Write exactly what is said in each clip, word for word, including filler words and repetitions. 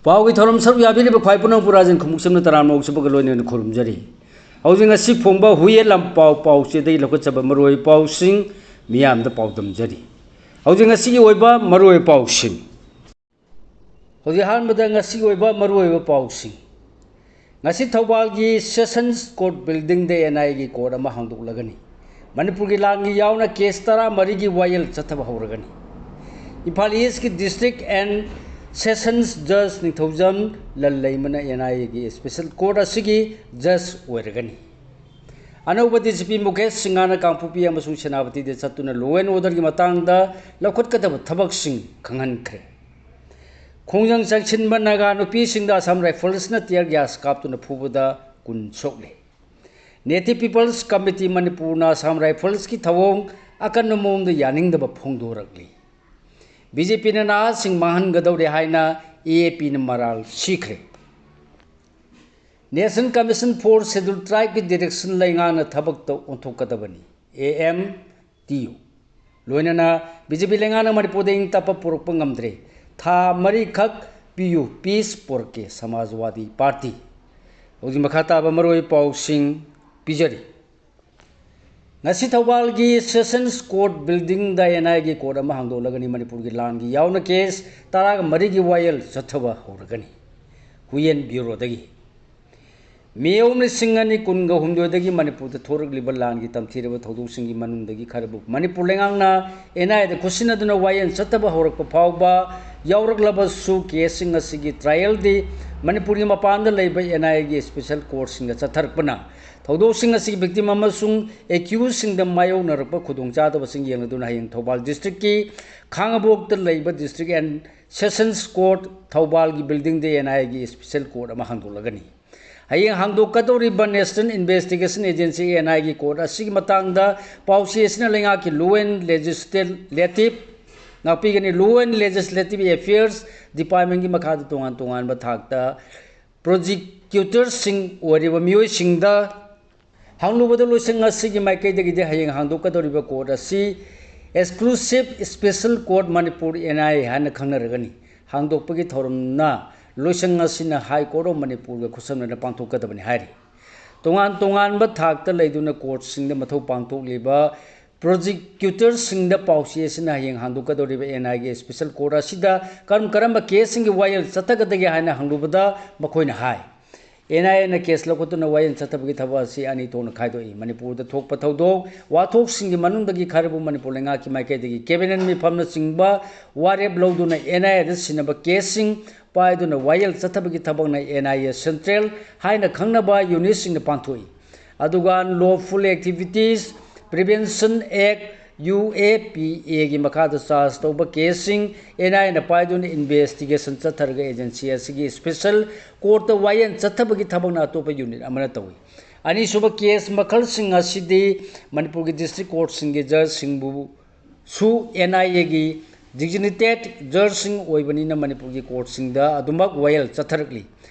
ꯄꯥꯎꯒꯤ ꯊꯧꯔꯝ ꯁꯔꯨꯛ ꯌꯥꯕꯤꯔꯤꯕ ꯈ꯭ꯋꯥꯏ ꯄꯨꯝꯅꯃꯛꯄꯨ ꯔꯥꯖꯦꯟ ꯈꯨꯃꯨꯛꯆꯝꯅ ꯇꯔꯥꯝꯅ ꯑꯣꯛꯆꯕꯒ ꯂꯣꯏꯅꯅ ꯈꯨꯔꯨꯝꯖꯔꯤ꯫ ꯍꯧꯖꯤꯛ ꯉꯁꯤ ꯐꯣꯡꯕ ꯍꯨꯏꯌꯦꯟ ꯂꯥꯟꯄꯥꯎ ꯄꯥꯎꯆꯦꯗꯒꯤ ꯂꯧꯈꯠꯆꯕ ꯃꯔꯨꯑꯣꯏꯕ ꯄꯥꯎꯁꯤꯡ ꯃꯤꯌꯥꯝꯗ ꯄꯥꯎꯗꯝꯖꯔꯤ꯫ ꯍꯧꯖꯤꯛ ꯉꯁꯤꯒꯤ ꯑꯣꯏꯕ ꯃꯔꯨꯑꯣꯏꯕ ꯄꯥꯎꯁꯤꯡ꯫ ꯍꯧꯖꯤꯛ ꯑꯍꯥꯟꯕꯗ ꯉꯁꯤꯒꯤ ꯑꯣꯏꯕ ꯃꯔꯨꯑꯣꯏꯕ ꯄꯥꯎꯁꯤꯡ꯫ ꯉꯁꯤ ꯊꯧꯕꯥꯜꯒꯤ Sessions Court buildingꯗ NIAꯒꯤ court ꯑꯃ ꯍꯥꯡꯗꯣꯛꯂꯒꯅꯤ꯫ ꯃꯅꯤꯄꯨꯔꯒꯤ ꯂꯥꯟꯒꯤ ꯌꯥꯎꯅ case ꯇꯔꯥꯃꯔꯤꯒꯤ ꯋꯥꯌꯦꯜ ꯆꯠꯊꯕ ꯍꯧꯔꯒꯅꯤ꯫ Imphal Eastꯀꯤ District and Sessions Judge Ningthoujam ꯂꯜꯂꯩꯃꯅ NIAꯒꯤ special court ꯑꯁꯤꯒꯤ judge ꯑꯣꯏꯔꯒꯅꯤ꯫ ꯑꯅꯧꯕ DGP ꯃꯨꯀꯦꯁ ꯁꯤꯡꯍꯅ ꯀꯥꯡꯄꯣꯛꯄꯤ ꯑꯃꯁꯨꯡ ꯁꯦꯅꯥꯄꯇꯤꯗ ꯆꯠꯇꯨꯅ law and orderꯒꯤ ꯃꯇꯥꯡꯗ ꯂꯧꯈꯠꯀꯗꯕ ꯊꯕꯛꯁꯤꯡ ꯈꯪꯍꯟꯈ꯭ꯔꯦ꯫ ꯈꯣꯡꯖꯪ ꯆꯪꯁꯤꯟꯕ ꯅꯥꯒꯥ ꯅꯨꯄꯤꯁꯤꯡꯗ Assam Riflesꯅ tear gas ꯀꯥꯞꯇꯨꯅ ꯐꯨꯕꯗ ꯀꯨꯟ ꯁꯣꯛꯂꯦ꯫ Native People's Committee ꯃꯅꯤꯄꯨꯔꯅ Assam Riflesꯀꯤ ꯊꯧꯑꯣꯡ ꯑꯀꯟꯕ ꯃꯑꯣꯡꯗ ꯌꯥꯅꯤꯡꯗꯕ ꯐꯣꯡꯗꯣꯔꯛꯂꯤ꯫ BJPꯅ ꯅꯍꯥꯁꯤꯡ ꯃꯥꯡꯍꯟꯒꯗꯧꯔꯦ ꯍꯥꯏꯅ AAPꯅ ꯃꯔꯥꯜ ꯁꯤꯈ꯭ꯔꯦ꯫ National Commission for Scheduled Tribeꯀꯤ direction ꯂꯩꯉꯥꯛꯅ ꯊꯕꯛꯇ ꯑꯣꯟꯊꯣꯛꯀꯗꯕꯅꯤ, AMTU꯫ ꯂꯣꯏꯅꯅ BJP ꯂꯩꯉꯥꯛꯅ ꯃꯅꯤꯄꯨꯔꯗ ꯏꯪ ꯇꯞꯄ ꯄꯨꯔꯛꯄ ꯉꯝꯗ꯭ꯔꯦ꯫ ꯊꯥ ꯃꯔꯤꯈꯛ ꯄꯤꯌꯨ, peace ꯄꯨꯔꯛꯀꯦ, ꯁꯃꯥꯖꯋꯥꯗꯤ ꯄꯥꯔꯇꯤ꯫ ꯍꯧꯖꯤꯛ ꯃꯈꯥ ꯇꯥꯕ ꯃꯔꯨꯑꯣꯏꯕ ꯄꯥꯎꯁꯤꯡ ꯄꯤꯖꯔꯤ꯫ ꯉꯁꯤ ꯊꯧꯕꯥꯜꯒꯤ Sessions Court buildingꯗ NIAꯒꯤ court ꯑꯃ ꯍꯥꯡꯗꯣꯛꯂꯒꯅꯤ꯫ ꯃꯅꯤꯄꯨꯔꯒꯤ ꯂꯥꯟꯒꯤ ꯌꯥꯎꯅ case ꯇꯔꯥꯒ ꯃꯔꯤꯒꯤ ꯋꯥꯌꯦꯜ ꯆꯠꯊꯕ ꯍꯧꯔꯒꯅꯤ꯫ ꯍꯨꯏꯌꯦꯟ bureauꯗꯒꯤ꯫ ꯃꯤꯑꯣꯝ ꯂꯤꯁꯤꯡ ꯑꯅꯤ ꯀꯨꯟꯒ ꯍꯨꯝꯗꯣꯏꯗꯒꯤ ꯃꯅꯤꯄꯨꯔꯗ ꯊꯣꯔꯛꯂꯤꯕ ꯂꯥꯟꯒꯤ ꯇꯝꯊꯤꯔꯕ ꯊꯧꯗꯣꯛꯁꯤꯡꯒꯤ ꯃꯅꯨꯡꯗꯒꯤ ꯈꯔꯕꯨ ꯃꯅꯤꯄꯨꯔ ꯂꯩꯉꯥꯛꯅ NIAꯗ ꯈꯨꯠꯁꯤꯟꯅꯗꯨꯅ ꯋꯥꯌꯦꯜ ꯆꯠꯊꯕ ꯍꯧꯔꯛꯄ ꯐꯥꯎꯕ ꯌꯥꯎꯔꯛꯂꯕꯁꯨ, caseꯁꯤꯡ ꯑꯁꯤꯒꯤ trialꯗꯤ ꯃꯅꯤꯄꯨꯔꯒꯤ ꯃꯄꯥꯟꯗ ꯂꯩꯕ NIAꯒꯤ special courtꯁꯤꯡꯗ ꯆꯠꯊꯔꯛꯄꯅ ꯊꯧꯗꯣꯛꯁꯤꯡ ꯑꯁꯤꯒꯤ victim ꯑꯃꯁꯨꯡ accusedꯁꯤꯡꯗ ꯃꯥꯌꯣꯛꯅꯔꯛꯄ ꯈꯨꯗꯣꯡꯆꯥꯗꯕꯁꯤꯡ ꯌꯦꯡꯂꯗꯨꯅ ꯍꯌꯦꯡ ꯊꯧꯕꯥꯜ districtꯀꯤ ꯈꯥꯉꯕꯣꯛꯇ ꯂꯩꯕ District and Sessions Court ꯊꯧꯕꯥꯜꯒꯤ buildingꯗ NIAꯒꯤ special court ꯑꯃ ꯍꯥꯡꯗꯣꯛꯂꯒꯅꯤ꯫ ꯍꯌꯦꯡ ꯍꯥꯡꯗꯣꯛꯀꯗꯧꯔꯤꯕ National Investigation Agency, NIAꯒꯤ court ꯑꯁꯤꯒꯤ ꯃꯇꯥꯡꯗ ꯄꯥꯎꯆꯦ ꯑꯁꯤꯅ ꯂꯩꯉꯥꯛꯀꯤ Law and Legislative ꯉꯥꯛꯄꯤꯒꯅꯤ꯫ Law and Legislative Affairs Departmentꯀꯤ ꯃꯈꯥꯗ ꯇꯣꯉꯥꯟ ꯇꯣꯉꯥꯟꯕ ꯊꯥꯛꯇ prosecutorꯁꯤꯡ ꯑꯣꯏꯔꯤꯕ ꯃꯤꯑꯣꯏꯁꯤꯡꯗ ꯍꯪꯂꯨꯕꯗ, ꯂꯣꯏꯁꯪ ꯑꯁꯤꯒꯤ ꯃꯥꯏꯀꯩꯗꯒꯤꯗꯤ ꯍꯌꯦꯡ ꯍꯥꯡꯗꯣꯛꯀꯗꯧꯔꯤꯕ court ꯑꯁꯤ Exclusive Special Court Manipur, NIA ꯍꯥꯏꯅ ꯈꯪꯅꯔꯒꯅꯤ꯫ ꯍꯥꯡꯗꯣꯛꯄꯒꯤ ꯊꯧꯔꯝꯅ ꯂꯣꯏꯁꯪ ꯑꯁꯤꯅ High Court of ꯃꯅꯤꯄꯨꯔꯒ ꯈꯨꯠꯁꯝꯅꯅ ꯄꯥꯡꯊꯣꯛꯀꯗꯕꯅꯤ ꯍꯥꯏꯔꯤ꯫ ꯇꯣꯉꯥꯟ ꯇꯣꯉꯥꯟꯕ ꯊꯥꯛꯇ ꯂꯩꯗꯨꯅ ꯀꯣꯔꯠꯁꯤꯡꯗ ꯃꯊꯧ ꯄꯥꯡꯊꯣꯛꯂꯤꯕ ꯄ꯭ꯔꯣꯁꯤꯀ꯭ꯌꯨꯇꯔꯁꯤꯡꯗ ꯄꯥꯎꯆꯦ ꯑꯁꯤꯅ ꯍꯌꯦꯡ ꯍꯥꯡꯗꯣꯛꯀꯗꯧꯔꯤꯕ ꯑꯦꯟ ꯑꯥꯏ ꯑꯦꯒꯤ ꯁ꯭ꯄꯦꯁꯦꯜ ꯀꯣꯔꯠ ꯑꯁꯤꯗ ꯀꯔꯝ ꯀꯔꯝꯕ ꯀꯦꯁꯁꯤꯡꯒꯤ ꯋꯥꯌꯦꯜ ꯆꯠꯊꯒꯗꯒꯦ ꯍꯥꯏꯅ ꯍꯪꯂꯨꯕꯗ ꯃꯈꯣꯏꯅ ꯍꯥꯏ, ꯑꯦꯟ ꯑꯥꯏ ꯑꯦꯅ ꯀꯦꯁ ꯂꯧꯈꯠꯇꯨꯅ ꯋꯥꯌꯦꯜ ꯆꯠꯊꯕꯒꯤ ꯊꯕꯛ ꯑꯁꯤ ꯑꯅꯤ ꯊꯣꯛꯅ ꯈꯥꯏꯗꯣꯛꯏ꯫ ꯃꯅꯤꯄꯨꯔꯗ ꯊꯣꯛꯄ ꯊꯧꯗꯣꯛ ꯋꯥꯊꯣꯛꯁꯤꯡꯒꯤ ꯃꯅꯨꯡꯗꯒꯤ ꯈꯔꯕꯨ ꯃꯅꯤꯄꯨꯔ ꯂꯩꯉꯥꯛꯀꯤ ꯃꯥꯏꯀꯩꯗꯒꯤ ꯀꯦꯕꯤꯅꯦꯠ ꯃꯤꯐꯝꯅꯆꯤꯡꯕ ꯋꯥꯔꯦꯞ ꯂꯧꯗꯨꯅ ꯑꯦꯟ ꯑꯥꯏ ꯑꯦꯗ ꯁꯤꯟꯅꯕ ꯀꯦꯁꯁꯤꯡ ꯄꯥꯏꯗꯨꯅ ꯋꯥꯌꯦꯜ ꯆꯠꯊꯕꯒꯤ ꯊꯕꯛꯅ ꯑꯦꯟ ꯑꯥꯏ ꯑꯦ ꯁꯦꯟꯇ꯭ꯔꯦꯜ ꯍꯥꯏꯅ ꯈꯪꯅꯕ ꯌꯨꯅꯤꯠꯁꯤꯡꯅ ꯄꯥꯡꯊꯣꯛꯏ꯫ ꯑꯗꯨꯒ Unlawful Activities Prevention Act, U A P ꯑꯦꯒꯤ ꯃꯈꯥꯗ ꯆꯥꯔꯖ ꯇꯧꯕ ꯀꯦꯁꯁꯤꯡ ꯑꯦꯟ ꯑꯥꯏ ꯑꯦꯅ ꯄꯥꯏꯗꯨꯅ ꯏꯟꯚꯦꯁꯇꯤꯒꯦꯁꯟ ꯆꯠꯊꯔꯒ ꯑꯦꯖꯦꯟꯁꯤ ꯑꯁꯤꯒꯤ ꯁ꯭ꯄꯦꯁꯦꯜ ꯀꯣꯔꯠꯇ ꯋꯥꯌꯦꯜ ꯆꯠꯊꯕꯒꯤ ꯊꯕꯛꯅ ꯑꯇꯣꯞꯄ ꯌꯨꯅꯤꯠ ꯑꯃꯅ ꯇꯧꯏ꯫ ꯑꯅꯤꯁꯨꯕ ꯀꯦꯁ ꯃꯈꯜꯁꯤꯡ ꯑꯁꯤꯗꯤ ꯃꯅꯤꯄꯨꯔꯒꯤ ꯗꯤꯁꯇ꯭ꯔꯤꯛ ꯀꯣꯔꯠꯁꯤꯡꯒꯤ ꯖꯖꯁꯤꯡꯕꯨ ꯁꯨ ꯑꯦꯟ ꯑꯥꯏ ꯑꯦꯒꯤ ꯗꯤꯖꯤꯒꯅꯦꯇꯦꯗ ꯖꯖꯁꯤꯡ ꯑꯣꯏꯕꯅꯤꯅ ꯃꯅꯤꯄꯨꯔꯒꯤ ꯀꯣꯔꯠꯁꯤꯡꯗ ꯑꯗꯨꯃꯛ ꯋꯥꯌꯦꯜ ꯆꯠꯊꯔꯛꯂꯤ꯫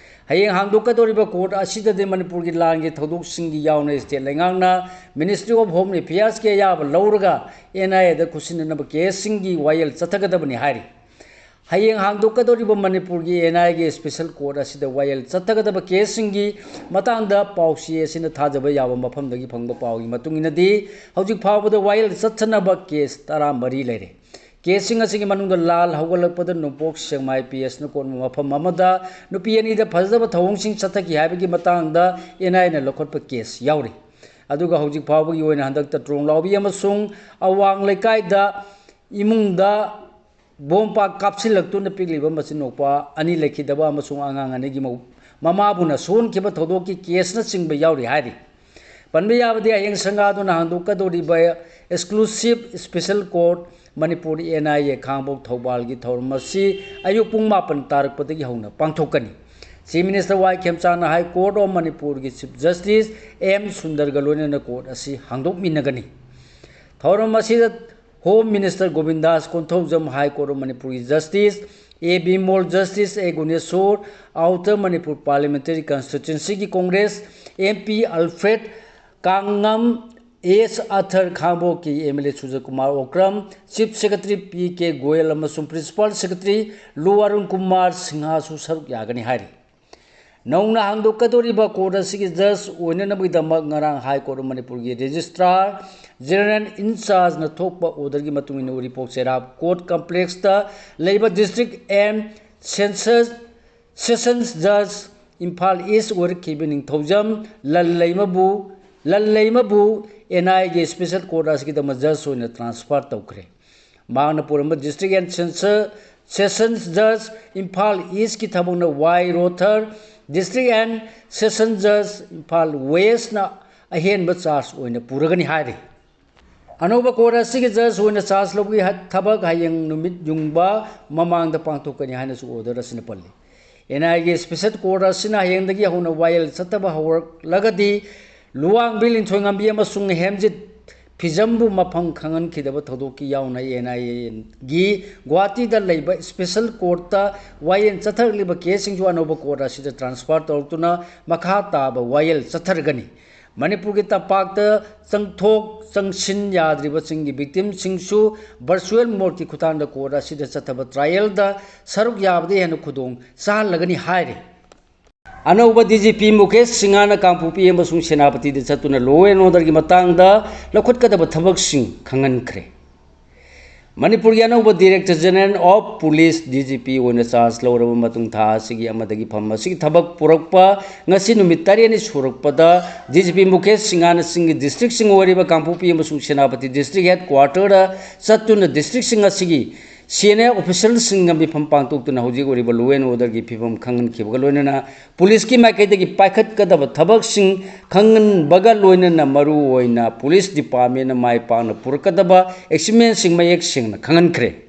ꯍꯌꯦꯡ ꯍꯥꯡꯗꯣꯛꯀꯗꯧꯔꯤꯕ ꯀꯣꯔꯠ ꯑꯁꯤꯗꯗꯤ ꯃꯅꯤꯄꯨꯔꯒꯤ ꯂꯥꯟꯒꯤ ꯊꯧꯗꯣꯛꯁꯤꯡꯒꯤ ꯌꯥꯎꯅ ꯁ꯭ꯇꯦꯠ ꯂꯩꯉꯥꯛꯅ Ministry of Home Affairsꯀꯤ ꯑꯌꯥꯕ ꯂꯧꯔꯒ ꯑꯦꯟ ꯑꯥꯏ ꯑꯦꯗ ꯈꯨꯠꯁꯤꯟꯅꯅꯕ ꯀꯦꯁꯁꯤꯡꯒꯤ ꯋꯥꯌꯦꯜ ꯆꯠꯊꯒꯗꯕꯅꯤ ꯍꯥꯏꯔꯤ꯫ ꯍꯌꯦꯡ ꯍꯥꯡꯗꯣꯛꯀꯗꯧꯔꯤꯕ ꯃꯅꯤꯄꯨꯔꯒꯤ ꯑꯦꯟ ꯑꯥꯏ ꯑꯦꯒꯤ ꯁ꯭ꯄꯦꯁꯦꯜ ꯀꯣꯔꯠ ꯑꯁꯤꯗ ꯋꯥꯌꯦꯜ ꯆꯠꯊꯒꯗꯕ ꯀꯦꯁꯁꯤꯡꯒꯤ ꯃꯇꯥꯡꯗ ꯄꯥꯎꯆꯦ ꯑꯁꯤꯅ ꯊꯥꯖꯕ ꯌꯥꯕ ꯃꯐꯝꯗꯒꯤ ꯐꯪꯕ ꯄꯥꯎꯒꯤ ꯃꯇꯨꯡ ꯏꯟꯅꯗꯤ ꯍꯧꯖꯤꯛ ꯐꯥꯎꯕꯗ ꯋꯥꯌꯦꯜ ꯆꯠꯊꯅꯕ ꯀꯦꯁ ꯇꯔꯥꯃꯔꯤ ꯂꯩꯔꯦ꯫ ꯀꯦꯁꯁꯤꯡ ꯑꯁꯤꯒꯤ ꯃꯅꯨꯡꯗ ꯂꯥꯜ ꯍꯧꯒꯠꯂꯛꯄꯗ ꯅꯣꯡꯄꯣꯛ ꯁꯦꯛꯃꯥꯏ ꯄꯤ ꯑꯦꯁꯅ ꯀꯣꯟꯕ ꯃꯐꯝ ꯑꯃꯗ ꯅꯨꯄꯤ ꯑꯅꯤꯗ ꯐꯖꯗꯕ ꯊꯧꯑꯣꯡꯁꯤꯡ ꯆꯠꯊꯈꯤ ꯍꯥꯏꯕꯒꯤ ꯃꯇꯥꯡꯗ ꯑꯦꯟ ꯑꯥꯏ ꯑꯦꯅ ꯂꯧꯈꯠꯄ ꯀꯦꯁ ꯌꯥꯎꯔꯤ꯫ ꯑꯗꯨꯒ ꯍꯧꯖꯤꯛ ꯐꯥꯎꯕꯒꯤ ꯑꯣꯏꯅ ꯍꯟꯗꯛꯇ ꯇ꯭ꯔꯣꯡꯂꯥꯎꯕꯤ ꯑꯃꯁꯨꯡ ꯑꯋꯥꯡ ꯂꯩꯀꯥꯏꯗ ꯏꯃꯨꯡꯗ ꯕꯣꯝ ꯄꯥꯛ ꯀꯥꯞꯁꯤꯜꯂꯛꯇꯨꯅ ꯄꯤꯛꯂꯤꯕ ꯃꯆꯤꯟ ꯃꯧꯄ꯭ꯋꯥ ꯑꯅꯤ ꯂꯩꯈꯤꯗꯕ ꯑꯃꯁꯨꯡ ꯑꯉꯥꯡ ꯑꯅꯤꯒꯤ ꯃꯧ-, ꯃꯃꯥꯕꯨꯅ ꯁꯣꯟꯈꯤꯕ ꯊꯧꯗꯣꯛꯀꯤ ꯀꯦꯁꯅꯆꯤꯡꯕ ꯌꯥꯎꯔꯤ ꯍꯥꯏꯔꯤ꯫ ꯄꯟꯕ ꯌꯥꯕꯗꯤ ꯍꯌꯦꯡ ꯁꯪꯒꯥꯗꯨꯅ ꯍꯥꯡꯗꯣꯛꯀꯗꯧꯔꯤꯕ exclusive special court Manipur N I A Khangabok ꯊꯧꯕꯥꯜꯒꯤ ꯊꯧꯔꯝ ꯑꯁꯤ ꯑꯌꯨꯛ ꯄꯨꯡ ꯃꯥꯄꯟ ꯇꯥꯔꯛꯄꯗꯒꯤ ꯍꯧꯅ ꯄꯥꯡꯊꯣꯛꯀꯅꯤ꯫ ꯆꯤꯐ ꯃꯤꯅꯤꯁꯇꯔ ꯋꯥꯏ ꯈꯦꯝꯆꯥꯟꯅ ꯍꯥꯏ ꯀꯣꯔꯠ ꯑꯣꯐ ꯃꯅꯤꯄꯨꯔꯒꯤ ꯆꯤꯐ ꯖꯁꯇꯤꯁ ꯑꯦꯝ ꯁꯨꯟꯗꯔꯒ ꯂꯣꯏꯅꯅ ꯀꯣꯔꯠ ꯑꯁꯤ ꯍꯥꯡꯗꯣꯛꯃꯤꯟꯅꯒꯅꯤ꯫ ꯊꯧꯔꯝ ꯑꯁꯤꯗ home minister Govindas Konthoujam, high court of ꯃꯅꯤꯄꯨꯔꯒꯤ justice A Bimol, justice A Guneshwar, outer Manipur parliamentary ꯀꯟꯁꯇꯤꯇ꯭ꯋꯦꯟꯁꯤꯒꯤ Congress M P Alfred Kangam, S Arthur, ꯈꯥꯡꯕꯣꯛꯀꯤ ꯑꯦꯝ ꯑꯦꯜ ꯑꯦ ꯁꯨꯖꯥ Kumar Okram, chief secretary P K Goel ꯑꯃꯁꯨꯡ principal secretary law Arun Kumar ꯁꯤꯡꯍꯁꯨ ꯁꯔꯨꯛ ꯌꯥꯒꯅꯤ ꯍꯥꯏꯔꯤ꯫ ꯅꯧꯅ ꯍꯥꯡꯗꯣꯛꯀꯗꯧꯔꯤꯕ ꯀꯣꯔꯠ ꯑꯁꯤꯒꯤ ꯖꯖ ꯑꯣꯏꯅꯅꯕꯒꯤꯗꯃꯛ ꯉꯔꯥꯡ ꯍꯥꯏ ꯀꯣꯔꯠ ꯑꯣꯐ ꯃꯅꯤꯄꯨꯔꯒꯤ ꯔꯦꯖꯤꯁꯇ꯭ꯔꯥꯔ ꯖꯦꯅꯔꯦꯜ ꯏꯟ ꯆꯥꯔꯖꯅ ꯊꯣꯛꯄ ꯑꯣꯔꯗꯔꯒꯤ ꯃꯇꯨꯡ ꯏꯟꯅ ꯎꯔꯤꯄꯣꯛ ꯆꯩꯔꯥꯞ ꯀꯣꯔꯠ ꯀꯝꯄ꯭ꯂꯦꯛꯁꯇ ꯂꯩꯕ ꯗꯤꯁꯇ꯭ꯔꯤꯛ ꯑꯦꯟ ꯁꯦꯟꯁꯁ ꯁꯦꯁꯟꯁ ꯖꯖ ꯏꯝꯐꯥꯜ ꯏꯁ ꯑꯣꯏꯔꯛꯈꯤꯕ ꯅꯤꯡꯊꯧꯖꯝ ꯂꯜꯂꯩꯃꯕꯨ, ꯂꯜꯂꯩꯃꯕꯨ ꯑꯦꯟ ꯑꯥꯏ ꯑꯦꯒꯤ ꯁ꯭ꯄꯦꯁꯦꯜ ꯀꯣꯔꯠ ꯑꯁꯤꯒꯤꯗꯃꯛ ꯖꯖ ꯑꯣꯏꯅ ꯇ꯭ꯔꯥꯟꯁꯐꯔ ꯇꯧꯈ꯭ꯔꯦ꯫ ꯃꯍꯥꯛꯅ ꯄꯨꯔꯝꯕ ꯗꯤꯁꯇ꯭ꯔꯤꯛ ꯑꯦꯟ ꯁꯦꯁꯟꯁ ꯖꯖ ꯏꯝꯐꯥꯜ ꯏꯁꯀꯤ ꯊꯕꯛꯅ Y Rothar, district and session ꯖꯖ ꯏꯝꯐꯥꯜ ꯋꯦꯁꯅ ꯑꯍꯦꯟꯕ ꯆꯥꯔꯖ ꯑꯣꯏꯅ ꯄꯨꯔꯒꯅꯤ ꯍꯥꯏꯔꯤ꯫ ꯑꯅꯧꯕ ꯀꯣꯔꯠ ꯑꯁꯤꯒꯤ ꯖꯖ ꯑꯣꯏꯅ ꯆꯥꯔꯖ ꯂꯧꯕꯒꯤ ꯍ-, ꯊꯕꯛ ꯍꯌꯦꯡ ꯅꯨꯃꯤꯠ ꯌꯨꯡꯕ ꯃꯃꯥꯡꯗ ꯄꯥꯡꯊꯣꯛꯀꯅꯤ ꯍꯥꯏꯅꯁꯨ ꯑꯣꯔꯗꯔ ꯑꯁꯤꯅ ꯄꯜꯂꯤ꯫ ꯑꯦꯟ ꯑꯥꯏ ꯑꯦꯒꯤ ꯁ꯭ꯄꯦꯁꯦꯜ ꯀꯣꯔꯠ ꯑꯁꯤꯅ ꯍꯌꯦꯡꯗꯒꯤ ꯍꯧꯅ ꯋꯥꯌꯦꯜ ꯆꯠꯊꯕ ꯍꯧꯔꯛꯂꯒꯗꯤ ꯂꯨꯋꯥꯡꯕꯤ ꯂꯤꯟꯊꯣꯏꯉꯝꯕꯤ ꯑꯃꯁꯨꯡ ꯍꯦꯝꯖꯤꯠ ꯐꯤꯖꯝꯕꯨ ꯃꯐꯝ ꯈꯪꯍꯟꯈꯤꯗꯕ ꯊꯧꯗꯣꯛꯀꯤ ꯌꯥꯎꯅ ꯑꯦꯟ ꯑꯥꯏ ꯑꯦꯒꯤ ꯒꯨꯋꯥꯍꯥꯇꯤꯗ ꯂꯩꯕ ꯁ꯭ꯄꯦꯁꯦꯜ ꯀꯣꯔꯠꯇ ꯋꯥꯌꯦꯜ ꯆꯠꯊꯔꯛꯂꯤꯕ ꯀꯦꯁꯁꯤꯡꯁꯨ ꯑꯅꯧꯕ ꯀꯣꯔꯠ ꯑꯁꯤꯗ ꯇ꯭ꯔꯥꯟꯁꯐꯔ ꯇꯧꯔꯛꯇꯨꯅ ꯃꯈꯥ ꯇꯥꯕ ꯋꯥꯌꯦꯜ ꯆꯠꯊꯔꯒꯅꯤ꯫ ꯃꯅꯤꯄꯨꯔꯒꯤ ꯇꯝꯄꯥꯛꯇ ꯆꯪꯊꯣꯛ ꯆꯪꯁꯤꯟ ꯌꯥꯗ꯭ꯔꯤꯕꯁꯤꯡꯒꯤ ꯚꯤꯛꯇꯤꯝꯁꯤꯡꯁꯨ ꯚꯔꯆꯨꯋꯦꯜ ꯃꯣꯗꯀꯤ ꯈꯨꯠꯊꯥꯡꯗ ꯀꯣꯔꯠ ꯑꯁꯤꯗ ꯆꯠꯊꯕ ꯇ꯭ꯔꯥꯏꯌꯦꯜꯗ ꯁꯔꯨꯛ ꯌꯥꯕꯗ ꯍꯦꯟꯅ ꯈꯨꯗꯣꯡ ꯆꯥꯍꯜꯂꯒꯅꯤ ꯍꯥꯏꯔꯤ꯫ ꯑꯅꯧꯕ ꯗꯤ ꯖꯤ ꯄꯤ ꯃꯨꯀꯦꯁ ꯁꯤꯡꯍꯅ ꯀꯥꯡꯄꯣꯛꯄꯤ ꯑꯃꯁꯨꯡ ꯁꯦꯅꯥꯄꯇꯤꯗ ꯆꯠꯇꯨꯅ law and orderꯒꯤ ꯃꯇꯥꯡꯗ ꯂꯧꯈꯠꯀꯗꯕ ꯊꯕꯛꯁꯤꯡ ꯈꯪꯍꯟꯈ꯭ꯔꯦ꯫ ꯃꯅꯤꯄꯨꯔꯒꯤ ꯑꯅꯧꯕ Director General of Police, D G P, ꯑꯣꯏꯅ ꯆꯥꯔꯖ ꯂꯧꯔꯕ ꯃꯇꯨꯡ ꯊꯥ ꯑꯁꯤꯒꯤ ꯑꯃꯗꯒꯤ ꯐꯝ ꯑꯁꯤꯒꯤ ꯊꯕꯛ ꯄꯨꯔꯛꯄ ꯉꯁꯤ ꯅꯨꯃꯤꯠ ꯇꯔꯦꯠꯅꯤ ꯁꯨꯔꯛꯄꯗ ꯗꯤ ꯖꯤ ꯄꯤ ꯃꯨꯀꯦꯁ ꯁꯤꯡꯍꯅ ꯆꯤꯡꯒꯤ ꯗꯤꯁꯇ꯭ꯔꯤꯛꯁꯤꯡ ꯑꯣꯏꯔꯤꯕ ꯀꯥꯡꯄꯣꯛꯄꯤ ꯑꯃꯁꯨꯡ ꯁꯦꯅꯥꯄꯇꯤ ꯗꯤꯁꯇ꯭ꯔꯤꯛ ꯍꯦꯗ ꯀ꯭ꯋꯥꯔꯇꯔꯗ ꯆꯠꯇꯨꯅ ꯗꯤꯁꯇ꯭ꯔꯤꯛꯁꯤꯡ ꯑꯁꯤꯒꯤ ꯁꯤ ꯑꯦꯟ ꯑꯦ ꯑꯣꯐꯤꯁꯤꯌꯦꯜꯁꯤꯡꯒ ꯃꯤꯐꯝ ꯄꯥꯡꯊꯣꯛꯇꯨꯅ ꯍꯧꯖꯤꯛ ꯑꯣꯏꯔꯤꯕ law and orderꯒꯤ ꯐꯤꯕꯝ ꯈꯪꯍꯟꯈꯤꯕꯒ ꯂꯣꯏꯅꯅ ꯄꯨꯂꯤꯁꯀꯤ ꯃꯥꯏꯀꯩꯗꯒꯤ ꯄꯥꯏꯈꯠꯀꯗꯕ ꯊꯕꯛꯁꯤꯡ ꯈꯪꯍꯟꯕꯒ ꯂꯣꯏꯅꯅ ꯃꯔꯨꯑꯣꯏꯅ ꯄꯨꯂꯤꯁ ꯗꯤꯄꯥꯔꯠꯃꯦꯟꯅ ꯃꯥꯏ ꯄꯥꯛꯅ ꯄꯨꯔꯛꯀꯗꯕ ꯑꯦꯆꯤꯞꯃꯦꯟꯁꯤꯡ ꯃꯌꯦꯛ ꯁꯦꯡꯅ ꯈꯪꯍꯟꯈ꯭ꯔꯦ꯫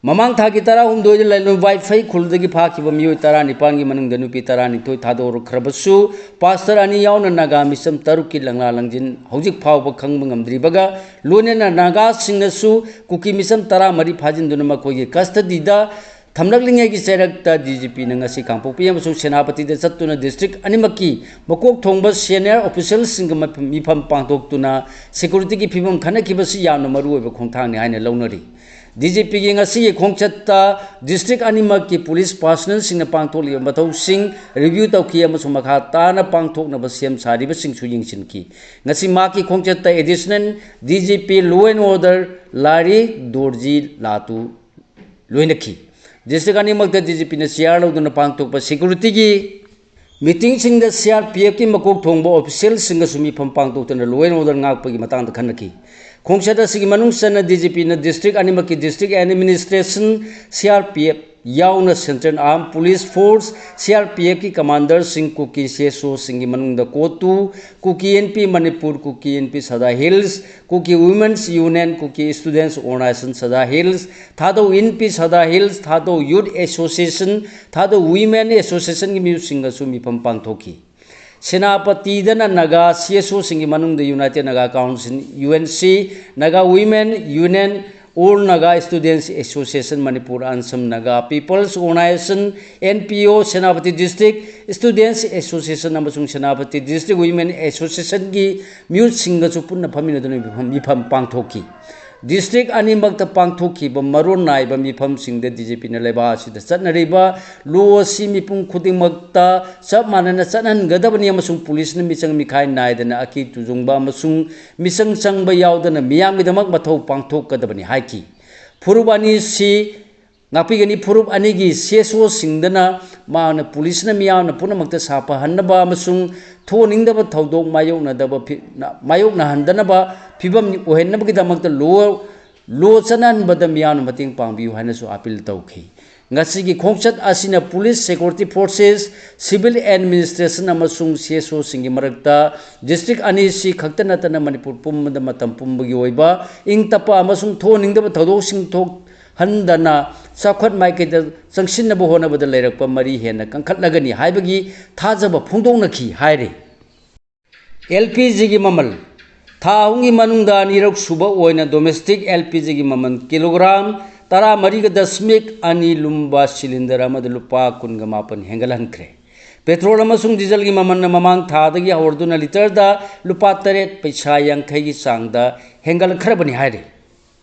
ꯃꯃꯥꯡ ꯊꯥꯒꯤ ꯇꯔꯥꯍꯨꯝꯗꯣꯏꯗ ꯂꯥꯏꯂꯣꯟ ꯋꯥꯏꯐꯩ ꯈꯨꯜꯗꯒꯤ ꯐꯥꯈꯤꯕ ꯃꯤꯑꯣꯏ ꯇꯔꯥꯅꯤꯄꯥꯟꯒꯤ ꯃꯅꯨꯡꯗ ꯅꯨꯄꯤ ꯇꯔꯥꯅꯤꯊꯣꯏ ꯊꯥꯗꯣꯔꯛꯈ꯭ꯔꯕꯁꯨ, ꯄꯥꯁꯇꯔ ꯑꯅꯤ ꯌꯥꯎꯅ ꯅꯥꯒꯥ ꯃꯤꯆꯝ ꯇꯔꯨꯛꯀꯤ ꯂꯪꯂꯥ ꯂꯪꯖꯤꯟ ꯍꯧꯖꯤꯛ ꯐꯥꯎꯕ ꯈꯪꯕ ꯉꯝꯗ꯭ꯔꯤꯕꯒ ꯂꯣꯏꯅꯅ ꯅꯥꯒꯥꯁꯤꯡꯅꯁꯨ ꯀꯨꯀꯤ ꯃꯤꯆꯝ ꯇꯔꯥꯃꯔꯤ ꯐꯥꯖꯤꯟꯗꯨꯅ ꯃꯈꯣꯏꯒꯤ ꯀꯁꯇꯗꯤꯗ ꯊꯝꯂꯛꯂꯤꯉꯩꯒꯤ ꯆꯩꯔꯛꯇ ꯗꯤ ꯖꯤ ꯄꯤꯅ ꯉꯁꯤ ꯀꯥꯡꯄꯣꯛꯄꯤ ꯑꯃꯁꯨꯡ ꯁꯦꯅꯥꯄꯇꯤꯗ ꯆꯠꯇꯨꯅ district ꯑꯅꯤꯃꯛꯀꯤ ꯃꯀꯣꯛ ꯊꯣꯡꯕ senior officialꯁꯤꯡꯒ ꯃꯐꯝ-, ꯃꯤꯐꯝ ꯄꯥꯡꯊꯣꯛꯇꯨꯅ securityꯒꯤ ꯐꯤꯕꯝ ꯈꯟꯅꯈꯤꯕꯁꯤ ꯌꯥꯝꯅ ꯃꯔꯨꯑꯣꯏꯕ ꯈꯣꯡꯊꯥꯡꯅꯤ ꯍꯥꯏꯅ ꯂꯧꯅꯔꯤ꯫ ꯗꯤ ꯖꯤ ꯄꯤꯒꯤ ꯉꯁꯤꯒꯤ ꯈꯣꯡꯆꯠꯇ district ꯑꯅꯤꯃꯛꯀꯤ police personnelꯁꯤꯡꯅ ꯄꯥꯡꯊꯣꯛꯂꯤꯕ ꯃꯊꯧꯁꯤꯡ review ꯇꯧꯈꯤ ꯑꯃꯁꯨꯡ ꯃꯈꯥ ꯇꯥꯅ ꯄꯥꯡꯊꯣꯛꯅꯕ ꯁꯦꯝ ꯁꯥꯔꯤꯕꯁꯤꯡꯁꯨ ꯌꯦꯡꯁꯤꯟꯈꯤ꯫ ꯉꯁꯤ ꯃꯍꯥꯛꯀꯤ ꯈꯣꯡꯆꯠꯇ Additional D G P Law and Order ꯂꯥꯔꯤ ꯗꯣꯔꯖꯤ ꯂꯥꯇꯨ ꯂꯣꯏꯅꯈꯤ꯫ District ꯑꯅꯤꯃꯛꯇ D G Pꯅ chair ꯂꯧꯗꯨꯅ ꯄꯥꯡꯊꯣꯛꯄ securityꯒꯤ meetingꯁꯤꯡꯗ C R P Fꯀꯤ ꯃꯀꯣꯛ ꯊꯣꯡꯕ officialꯁꯤꯡꯒꯁꯨ ꯃꯤꯐꯝ ꯄꯥꯡꯊꯣꯛꯇꯨꯅ law and order ꯉꯥꯛꯄꯒꯤ ꯃꯇꯥꯡꯗ ꯈꯟꯅꯈꯤ꯫ ꯈꯣꯡꯆꯠ ꯑꯁꯤꯒꯤ ꯃꯅꯨꯡ ꯆꯟꯅ D G Pꯅ district ꯑꯅꯤꯃꯛꯀꯤ district administration, C R P F ꯌꯥꯎꯅ Central Armed Police Force, C R P Fꯀꯤ commanderꯁꯤꯡ, ꯀꯨꯀꯤ C S Oꯁꯤꯡꯒꯤ ꯃꯅꯨꯡꯗ CoTU, Kuki Inpi Manipur, Kuki Inpi Sadar hills, Kuki Women's Union, Kuki Students Organisation Sadar hills, Thadou Inpi Sadar hills, Thadou Youth Association, Thadou Women Associationꯒꯤ ꯃꯤꯍꯨꯠꯁꯤꯡꯒꯁꯨ ꯃꯤꯐꯝ ꯄꯥꯡꯊꯣꯛꯈꯤ꯫ ꯁꯦꯅꯥꯄꯇꯤꯗꯅ ꯅꯥꯒꯥ C S Oꯁꯤꯡꯒꯤ ꯃꯅꯨꯡꯗ United Naga Council, U N C, Naga Women Union, All Naga Students Association Manipur, Ansam Naga People's Organization, N P O, Senapati District Students Association ꯑꯃꯁꯨꯡ Senapati District Women Associationꯒꯤ ꯃꯤꯍꯨꯠꯁꯤꯡꯒꯁꯨ ꯄꯨꯟꯅ ꯐꯝꯃꯤꯟꯅꯗꯨꯅ ꯃꯤꯐꯝ, ꯃꯤꯐꯝ ꯄꯥꯡꯊꯣꯛꯈꯤ꯫ District ꯑꯅꯤꯃꯛꯇ ꯄꯥꯡꯊꯣꯛꯈꯤꯕ ꯃꯔꯣꯟ ꯅꯥꯏꯕ ꯃꯤꯐꯝꯁꯤꯡꯗ D G Pꯅ ꯂꯩꯕꯥꯛ ꯑꯁꯤꯗ ꯆꯠꯅꯔꯤꯕ law ꯑꯁꯤ ꯃꯤꯄꯨꯝ ꯈꯨꯗꯤꯡꯃꯛꯇ ꯆꯞ ꯃꯥꯟꯅꯅ ꯆꯠꯍꯟꯒꯗꯕꯅꯤ ꯑꯃꯁꯨꯡ policeꯅ ꯃꯤꯆꯪ ꯃꯤꯈꯥꯏ ꯅꯥꯏꯗꯅ ꯑꯀꯤ ꯇꯨꯖꯨꯡꯕ ꯑꯃꯁꯨꯡ ꯃꯤꯆꯪ ꯆꯪꯕ ꯌꯥꯎꯗꯅ ꯃꯤꯌꯥꯝꯒꯤꯗꯃꯛ ꯃꯊꯧ ꯄꯥꯡꯊꯣꯛꯀꯗꯕꯅꯤ ꯍꯥꯏꯈꯤ꯫ ꯐꯨꯔꯨꯞ ꯑꯅꯤꯁꯤ ꯉꯥꯛꯄꯤꯒꯅꯤ꯫ ꯐꯨꯔꯨꯞ ꯑꯅꯤꯒꯤ C S Oꯁꯤꯡꯗꯅ ꯃꯥꯅ policeꯅ ꯃꯤꯌꯥꯝꯅ ꯄꯨꯝꯅꯃꯛꯇ ꯁꯥꯐꯍꯟꯅꯕ ꯑꯃꯁꯨꯡ ꯊꯣꯛꯍꯟꯅꯤꯡꯗꯕ ꯊꯧꯗꯣꯛ ꯃꯥꯌꯣꯛꯅꯗꯕ ꯐꯤ-, ꯃꯥꯌꯣꯛꯅꯍꯟꯗꯅꯕ ꯐꯤꯕꯝ ꯑꯣꯏꯍꯟꯅꯕꯒꯤꯗꯃꯛꯇ law, law ꯆꯠꯅꯍꯟꯕꯗ ꯃꯤꯌꯥꯝꯅ ꯃꯇꯦꯡ ꯄꯥꯡꯕꯤꯌꯨ ꯍꯥꯏꯅꯁꯨ appeal ꯇꯧꯈꯤ꯫ ꯉꯁꯤꯒꯤ ꯈꯣꯡꯆꯠ ꯑꯁꯤꯅ police, security forces, civil administration ꯑꯃꯁꯨꯡ C S Oꯁꯤꯡꯒꯤ ꯃꯔꯛꯇ district ꯑꯅꯤꯁꯤ ꯈꯛꯇ ꯅꯠꯇꯅ ꯃꯅꯤꯄꯨꯔ ꯄꯨꯝꯕꯗ ꯃꯇꯝ ꯄꯨꯝꯕꯒꯤ ꯑꯣꯏꯕ ꯏꯪ ꯇꯞꯄ ꯑꯃꯁꯨꯡ ꯊꯣꯛꯍꯟꯅꯤꯡꯗꯕ ꯊꯧꯗꯣꯛꯁꯤꯡ ꯊꯣꯛꯍꯟꯗꯅ ꯆꯥꯎꯈꯠ ꯃꯥꯏꯀꯩꯗ ꯆꯪꯁꯤꯟꯅꯕ ꯍꯣꯠꯅꯕꯗ ꯂꯩꯔꯛꯄ ꯃꯔꯤ ꯍꯦꯟꯅ ꯀꯟꯈꯠꯂꯒꯅꯤ ꯍꯥꯏꯕꯒꯤ ꯊꯥꯖꯕ ꯐꯣꯡꯗꯣꯛꯅꯈꯤ ꯍꯥꯏꯔꯤ꯫ L P Gꯒꯤ ꯃꯃꯜ꯫ ꯊꯥ ꯑꯍꯨꯝꯒꯤ ꯃꯅꯨꯡꯗ ꯑꯅꯤꯔꯛ ꯁꯨꯕ ꯑꯣꯏꯅ domestic L P Gꯒꯤ ꯃꯃꯜ kilogram ꯇꯔꯥꯃꯔꯤꯒ ꯗꯁꯃꯤꯛ ꯑꯅꯤ ꯂꯨꯝꯕ ꯁꯤꯂꯤꯟꯗꯔ ꯑꯃꯗ ꯂꯨꯄꯥ ꯀꯨꯟꯒ ꯃꯥꯄꯟ ꯍꯦꯟꯒꯠꯍꯟꯈ꯭ꯔꯦ꯫ ꯄꯦꯇ꯭ꯔꯣꯜ ꯑꯃꯁꯨꯡ ꯗꯤꯖꯜꯒꯤ ꯃꯃꯜꯅ ꯃꯃꯥꯡ ꯊꯥꯗꯒꯤ ꯍꯧꯔꯗꯨꯅ ꯂꯤꯇꯔꯗ ꯂꯨꯄꯥ ꯇꯔꯦꯠ ꯄꯩꯁꯥ ꯌꯥꯡꯈꯩꯒꯤ ꯆꯥꯡꯗ ꯍꯦꯟꯒꯠꯂꯛꯈ꯭ꯔꯕꯅꯤ ꯍꯥꯏꯔꯤ꯫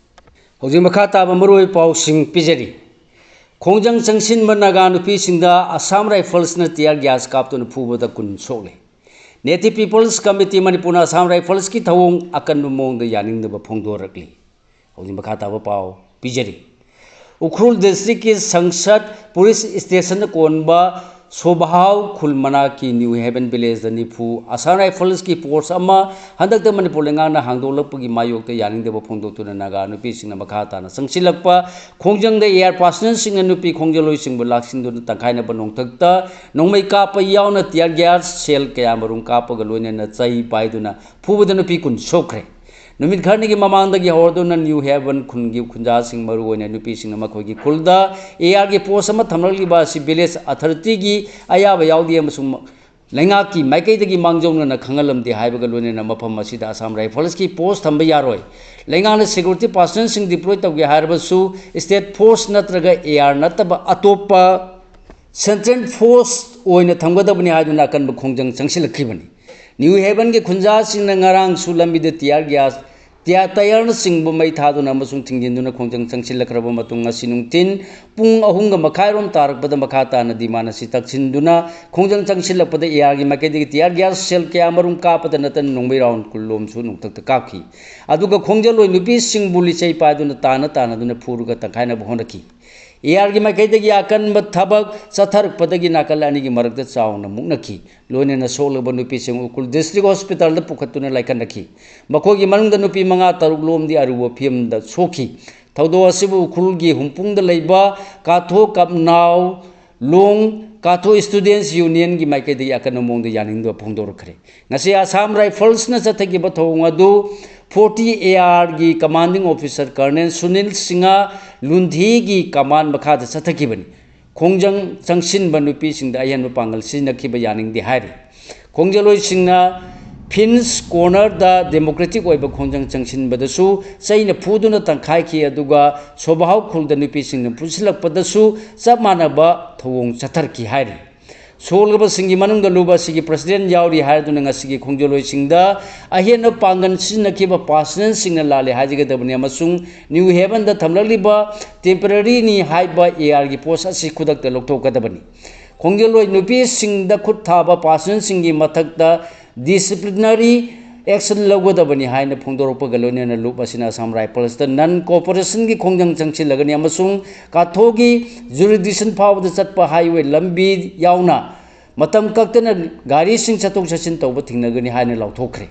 ꯍꯧꯖꯤꯛ ꯃꯈꯥ ꯇꯥꯕ ꯃꯔꯨꯑꯣꯏꯕ ꯄꯥꯎꯁꯤꯡ ꯄꯤꯖꯔꯤ꯫ ꯈꯣꯡꯖꯪ ꯆꯪꯁꯤꯟꯕ ꯅꯥꯒꯥ ꯅꯨꯄꯤꯁꯤꯡꯗ ꯑꯁꯥꯝ ꯔꯥꯏꯐꯜꯁꯅ tear gas ꯀꯥꯞꯇꯨꯅ ꯐꯨꯕꯗ ꯀꯨꯟ ꯁꯣꯛꯂꯦ꯫ Native People's Committee ꯃꯅꯤꯄꯨꯔꯅ ꯑꯁꯥꯝ ꯔꯥꯏꯐꯜꯁꯀꯤ ꯊꯧꯑꯣꯡ ꯑꯀꯟꯕ ꯃꯑꯣꯡꯗ ꯌꯥꯅꯤꯡꯗꯕ ꯐꯣꯡꯗꯣꯔꯛꯂꯤ꯫ ꯍꯧꯖꯤꯛ ꯃꯈꯥ ꯇꯥꯕ ꯄꯥꯎ ꯄꯤꯖꯔꯤ꯫ ꯎꯈ꯭ꯔꯨꯜ ꯗꯤꯁꯇ꯭ꯔꯤꯛꯀꯤ ꯁꯪꯁꯠ ꯄꯨꯂꯤꯁ ꯁ꯭ꯇꯦꯁꯟꯗ ꯀꯣꯟꯕ ꯁꯣꯕꯍꯥꯎ ꯈꯨꯜ ꯃꯅꯥꯛꯀꯤ ꯅ꯭ꯌꯨ ꯍꯦꯚꯦꯟ ꯚꯤꯂꯦꯖꯇ ꯅꯤꯐꯨ ꯑꯁꯥꯝ ꯔꯥꯏꯐꯜꯁꯀꯤ ꯄꯣꯁ ꯑꯃ ꯍꯟꯗꯛꯇ ꯃꯅꯤꯄꯨꯔ ꯂꯩꯉꯥꯛꯅ ꯍꯥꯡꯗꯣꯛꯂꯛꯄꯒꯤ ꯃꯥꯌꯣꯛꯇ ꯌꯥꯅꯤꯡꯗꯕ ꯐꯣꯡꯗꯣꯛꯇꯨꯅ ꯅꯥꯒꯥ ꯅꯨꯄꯤꯁꯤꯡꯅ ꯃꯈꯥ ꯇꯥꯅ ꯆꯪꯁꯤꯜꯂꯛꯄ, ꯈꯣꯡꯖꯪꯗ AR personnelꯁꯤꯡꯅ ꯅꯨꯄꯤ ꯈꯣꯡꯖꯪꯂꯣꯏꯁꯤꯡꯕꯨ ꯂꯥꯛꯁꯤꯟꯗꯨꯅ ꯇꯪꯈꯥꯏꯅꯕ ꯅꯣꯡꯊꯛꯇ ꯅꯣꯡꯃꯩ ꯀꯥꯞꯄ ꯌꯥꯎꯅ tear gas shell ꯀꯌꯥ ꯃꯔꯨꯝ ꯀꯥꯞꯄꯒ ꯂꯣꯏꯅꯅ ꯆꯩ ꯄꯥꯏꯗꯨꯅ ꯐꯨꯕꯗ ꯅꯨꯄꯤ ꯀꯨꯟ ꯁꯣꯛꯈ꯭ꯔꯦ꯫ ꯅꯨꯃꯤꯠ ꯈꯔꯅꯤꯒꯤ ꯃꯃꯥꯡꯗꯒꯤ ꯍꯧꯔꯗꯨꯅ ꯅ꯭ꯌꯨ ꯍꯦꯚꯟ ꯈꯨꯟꯒꯤ ꯈꯨꯟꯖꯥꯁꯤꯡ, ꯃꯔꯨꯑꯣꯏꯅ ꯅꯨꯄꯤꯁꯤꯡꯅ ꯃꯈꯣꯏꯒꯤ ꯈꯨꯜꯗ ARꯒꯤ ꯄꯣꯁ ꯑꯃ ꯊꯝꯂꯛꯂꯤꯕ ꯑꯁꯤ ꯚꯤꯂꯦꯖ ꯑꯊꯣꯔꯤꯇꯤꯒꯤ ꯑꯌꯥꯕ ꯌꯥꯎꯗꯦ ꯑꯃꯁꯨꯡ ꯂꯩꯉꯥꯛꯀꯤ ꯃꯥꯏꯀꯩꯗꯒꯤ ꯃꯥꯡꯖꯧꯅꯅ ꯈꯪꯍꯜꯂꯝꯗꯦ ꯍꯥꯏꯕꯒ ꯂꯣꯏꯅꯅ ꯃꯐꯝ ꯑꯁꯤꯗ ꯑꯁꯥꯝ ꯔꯥꯏꯐꯜꯁꯀꯤ ꯄꯣꯁ ꯊꯝꯕ ꯌꯥꯔꯣꯏ꯫ ꯂꯩꯉꯥꯛꯅ ꯁꯦꯀ꯭ꯌꯨꯔꯤꯇꯤ ꯄꯥꯔꯁꯟꯁꯤꯡ deploy ꯇꯧꯒꯦ ꯍꯥꯏꯔꯕꯁꯨ ꯁ꯭ꯇꯦꯠ ꯐꯣꯔꯁ ꯅꯠꯇ꯭ꯔꯒ AR ꯅꯠꯇꯕ ꯑꯇꯣꯞꯄ ꯁꯦꯟꯇ꯭ꯔꯦꯜ ꯐꯣꯔꯁ ꯑꯣꯏꯅ ꯊꯝꯒꯗꯕꯅꯤ ꯍꯥꯏꯗꯨꯅ ꯑꯀꯟꯕ ꯈꯣꯡꯖꯪ ꯆꯪꯁꯤꯜꯂꯛꯈꯤꯕꯅꯤ꯫ ꯅ꯭ꯌꯨ ꯍꯦꯚꯟꯒꯤ ꯈꯨꯟꯖꯥꯁꯤꯡꯅ ꯉꯔꯥꯡꯁꯨ ꯂꯝꯕꯤꯗ tear gas, tear, tyreꯅꯆꯤꯡꯕ ꯃꯩ ꯊꯥꯗꯨꯅ ꯑꯃꯁꯨꯡ ꯊꯤꯡꯖꯤꯟꯗꯨꯅ ꯈꯣꯡꯖꯪ ꯆꯪꯁꯤꯜꯂꯛꯈ꯭ꯔꯕ ꯃꯇꯨꯡ ꯉꯁꯤ ꯅꯨꯡꯊꯤꯟ ꯄꯨꯡ ꯑꯍꯨꯝꯒ ꯃꯈꯥꯏꯔꯣꯝ ꯇꯥꯔꯛꯄꯗ ꯃꯈꯥ ꯇꯥꯅ demand ꯑꯁꯤ ꯇꯛꯁꯤꯟꯗꯨꯅ ꯈꯣꯡꯖꯪ ꯆꯪꯁꯤꯜꯂꯛꯄꯗ ARꯒꯤ ꯃꯥꯏꯀꯩꯗꯒꯤ tear gas shell ꯀꯌꯥ ꯃꯔꯨꯝ ꯀꯥꯞꯄꯗ ꯅꯠꯇꯅ ꯅꯣꯡꯃꯩ round ꯀꯨꯟꯂꯣꯝꯁꯨ ꯅꯣꯡꯊꯛꯇ ꯀꯥꯞꯈꯤ꯫ ꯑꯗꯨꯒ ꯈꯣꯡꯖꯪꯂꯣꯏ ꯅꯨꯄꯤꯁꯤꯡꯕꯨ ꯂꯤꯆꯩ ꯄꯥꯏꯗꯨꯅ ꯇꯥꯅ ꯇꯥꯅꯗꯨꯅ ꯐꯨꯔꯒ ꯇꯪꯈꯥꯏꯅꯕ ꯍꯣꯠꯅꯈꯤ꯫ ARꯒꯤ ꯃꯥꯏꯀꯩꯗꯒꯤ ꯑꯀꯟꯕ ꯊꯕꯛ ꯆꯠꯊꯔꯛꯄꯗꯒꯤ ꯅꯥꯀꯜ ꯑꯅꯤꯒꯤ ꯃꯔꯛꯇ ꯆꯥꯎꯅ ꯃꯨꯛꯅꯈꯤ꯫ ꯂꯣꯏꯅꯅ ꯁꯣꯛꯂꯕ ꯅꯨꯄꯤꯁꯤꯡ ꯎꯈ꯭ꯔꯨꯜ ꯗꯤꯁꯇ꯭ꯔꯤꯛ ꯍꯣꯁꯄꯤꯇꯥꯜꯗ ꯄꯨꯈꯠꯇꯨꯅ ꯂꯥꯏꯀꯠꯅꯈꯤ꯫ ꯃꯈꯣꯏꯒꯤ ꯃꯅꯨꯡꯗ ꯅꯨꯄꯤ ꯃꯉꯥ ꯇꯔꯨꯛ ꯂꯣꯝꯗꯤ ꯑꯔꯨꯕ ꯐꯤꯕꯝꯗ ꯁꯣꯛꯈꯤ꯫ ꯊꯧꯗꯣꯛ ꯑꯁꯤꯕꯨ ꯎꯈ꯭ꯔꯨꯜꯒꯤ ꯍꯨꯝꯄꯨꯡꯗ ꯂꯩꯕ ꯀꯥꯊꯣ ꯀꯞꯅꯥꯎ ꯂꯣꯡ ꯀꯥꯊꯣ ꯁ꯭ꯇꯨꯗꯦꯟꯠꯁ ꯌꯨꯅꯤꯌꯟꯒꯤ ꯃꯥꯏꯀꯩꯗꯒꯤ ꯑꯀꯟꯕ ꯃꯑꯣꯡꯗ ꯌꯥꯅꯤꯡꯗꯕ ꯐꯣꯡꯗꯣꯔꯛꯈ꯭ꯔꯦ꯫ ꯉꯁꯤ ꯑꯁꯥꯝ ꯔꯥꯏꯐꯜꯁꯅ ꯆꯠꯊꯈꯤꯕ ꯊꯧꯑꯣꯡ ꯑꯗꯨ forty ARꯒꯤ commanding officer Colonel Sunil Singh ꯂꯨꯟꯙꯤꯒꯤ command ꯃꯈꯥꯗ ꯆꯠꯊꯈꯤꯕꯅꯤ꯫ ꯈꯣꯡꯖꯪ ꯆꯪꯁꯤꯟꯕ ꯅꯨꯄꯤꯁꯤꯡꯗ ꯑꯍꯦꯟꯕ ꯄꯥꯡꯒꯜ ꯁꯤꯖꯤꯟꯅꯈꯤꯕ ꯌꯥꯅꯤꯡꯗꯦ ꯍꯥꯏꯔꯤ꯫ ꯈꯣꯡꯖꯪꯂꯣꯏꯁꯤꯡꯅ ꯐꯤꯟꯁ ꯀꯣꯔꯅꯔꯗ ꯗꯦꯃꯣꯀ꯭ꯔꯦꯇꯤꯛ ꯑꯣꯏꯕ ꯈꯣꯡꯖꯪ ꯆꯪꯁꯤꯟꯕꯗꯁꯨ ꯆꯩꯅ ꯐꯨꯗꯨꯅ ꯇꯪꯈꯥꯏꯈꯤ, ꯑꯗꯨꯒ ꯁꯣꯕꯥꯍꯥꯎ ꯈꯨꯜꯗ ꯅꯨꯄꯤꯁꯤꯡꯅ ꯄꯨꯟꯁꯤꯜꯂꯛꯄꯗꯁꯨ ꯆꯞ ꯃꯥꯟꯅꯕ ꯊꯧꯑꯣꯡ ꯆꯠꯊꯔꯛꯈꯤ ꯍꯥꯏꯔꯤ꯫ ꯁꯣꯛꯂꯕꯁꯤꯡꯒꯤ ꯃꯅꯨꯡꯗ ꯂꯨꯕ ꯑꯁꯤꯒꯤ ꯄ꯭ꯔꯁꯤꯗꯦꯟ ꯌꯥꯎꯔꯤ ꯍꯥꯏꯗꯨꯅ ꯉꯁꯤꯒꯤ ꯈꯣꯡꯖꯣꯜꯂꯣꯏꯁꯤꯡꯗ ꯑꯍꯦꯟꯕ ꯄꯥꯡꯒꯜ ꯁꯤꯖꯤꯟꯅꯈꯤꯕ ꯄꯥꯔꯁꯅꯦꯜꯁꯤꯡꯅ ꯂꯥꯜꯂꯦ ꯍꯥꯏꯖꯒꯗꯕꯅꯤ, ꯑꯃꯁꯨꯡ ꯅ꯭ꯌꯨ ꯍꯦꯕꯟꯗ ꯊꯝꯂꯛꯂꯤꯕ ꯇꯦꯝꯄꯔꯔꯤꯅꯤ ꯍꯥꯏꯕ ꯑꯦ ꯑꯥꯔꯒꯤ ꯄꯣꯁ ꯑꯁꯤ ꯈꯨꯗꯛꯇ ꯂꯧꯊꯣꯛꯀꯗꯕꯅꯤ꯫ ꯈꯣꯡꯖꯣꯜꯂꯣꯏ ꯅꯨꯄꯤꯁꯤꯡꯗ ꯈꯨꯠ ꯊꯥꯕ ꯄꯥꯔꯁꯅꯦꯜꯁꯤꯡꯒꯤ ꯃꯊꯛꯇ ꯗꯤꯁꯤꯄ꯭ꯂꯤꯅꯔꯤ ꯑꯦꯛꯁꯟ ꯂꯧꯒꯗꯕꯅꯤ ꯍꯥꯏꯅ ꯐꯣꯡꯗꯣꯔꯛꯄꯒ ꯂꯣꯏꯅꯅ ꯂꯨꯞ ꯑꯁꯤꯅ ꯑꯁꯥꯝ ꯔꯥꯏꯐꯜꯁꯇ ꯅꯟ ꯀꯣꯑꯣꯄꯔꯦꯁꯟꯒꯤ ꯈꯣꯡꯖꯪ ꯆꯪꯁꯤꯜꯂꯒꯅꯤ ꯑꯃꯁꯨꯡ ꯀꯥꯊꯣꯒꯤ ꯖꯨꯔꯤꯗꯤꯛꯁꯟ ꯐꯥꯎꯕꯗ ꯆꯠꯄ ꯍꯥꯏꯋꯦ ꯂꯝꯕꯤ ꯌꯥꯎꯅ ꯃꯇꯝ ꯀꯛꯇꯅ ꯒꯥꯔꯤꯁꯤꯡ ꯆꯠꯊꯣꯛ ꯆꯠꯁꯤꯟ ꯇꯧꯕ ꯊꯤꯡꯅꯒꯅꯤ ꯍꯥꯏꯅ ꯂꯥꯎꯊꯣꯛꯈ꯭ꯔꯦ꯫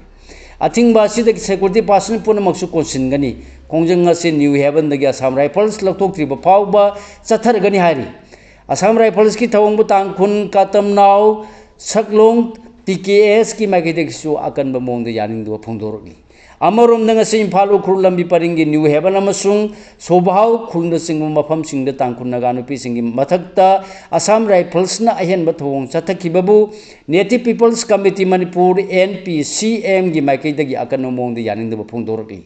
ꯑꯊꯤꯡꯕ ꯑꯁꯤꯗ ꯁꯦꯀ꯭ꯌꯨꯔꯤꯇꯤ ꯄꯥꯔꯁꯟ ꯄꯨꯝꯅꯃꯛꯁꯨ ꯀꯣꯟꯁꯤꯟꯒꯅꯤ꯫ ꯈꯣꯡꯖꯪ ꯑꯁꯤ ꯅ꯭ꯌꯨ ꯍꯦꯕꯟꯗꯒꯤ ꯑꯁꯥꯝ ꯔꯥꯏꯐꯜꯁ ꯂꯧꯊꯣꯛꯇ꯭ꯔꯤꯕ ꯐꯥꯎꯕ ꯆꯠꯊꯔꯒꯅꯤ ꯍꯥꯏꯔꯤ꯫ ꯑꯁꯥꯝ ꯔꯥꯏꯐꯜꯁꯀꯤ ꯊꯧꯑꯣꯡꯕꯨ ꯇꯥꯡꯈꯨꯜ, ꯀꯥꯇꯝꯅꯥꯎ, ꯁꯛꯂꯣꯡ, ꯇꯤ ꯀꯦ ꯑꯦꯁꯀꯤ ꯃꯥꯏꯀꯩꯗꯒꯤꯁꯨ ꯑꯀꯟꯕ ꯃꯑꯣꯡꯗ ꯌꯥꯅꯤꯡꯗꯕ ꯐꯣꯡꯗꯣꯔꯛꯂꯤ꯫ ꯑꯃꯔꯣꯝꯗ ꯉꯁꯤ ꯏꯝꯐꯥꯜ ꯎꯈ꯭ꯔꯨꯜ ꯂꯝꯕꯤ ꯄꯔꯤꯡꯒꯤ ꯅ꯭ꯌꯨ ꯍꯦꯕꯟ ꯑꯃꯁꯨꯡ ꯁꯣꯕꯥꯍꯥꯎ ꯈꯨꯜꯅꯆꯤꯡꯕ ꯃꯐꯝꯁꯤꯡꯗ ꯇꯥꯡꯈꯨꯜ ꯅꯥꯒꯥ ꯅꯨꯄꯤꯁꯤꯡꯒꯤ ꯃꯊꯛꯇ ꯑꯁꯥꯝ ꯔꯥꯏꯐꯜꯁꯅ ꯑꯍꯦꯟꯕ ꯊꯧꯑꯣꯡ ꯆꯠꯊꯈꯤꯕꯕꯨ native peoples committee Manipur, N P C ꯑꯦꯝꯒꯤ ꯃꯥꯏꯀꯩꯗꯒꯤ ꯑꯀꯟꯕ ꯃꯑꯣꯡꯗ ꯌꯥꯅꯤꯡꯗꯕ ꯐꯣꯡꯗꯣꯔꯛꯂꯤ꯫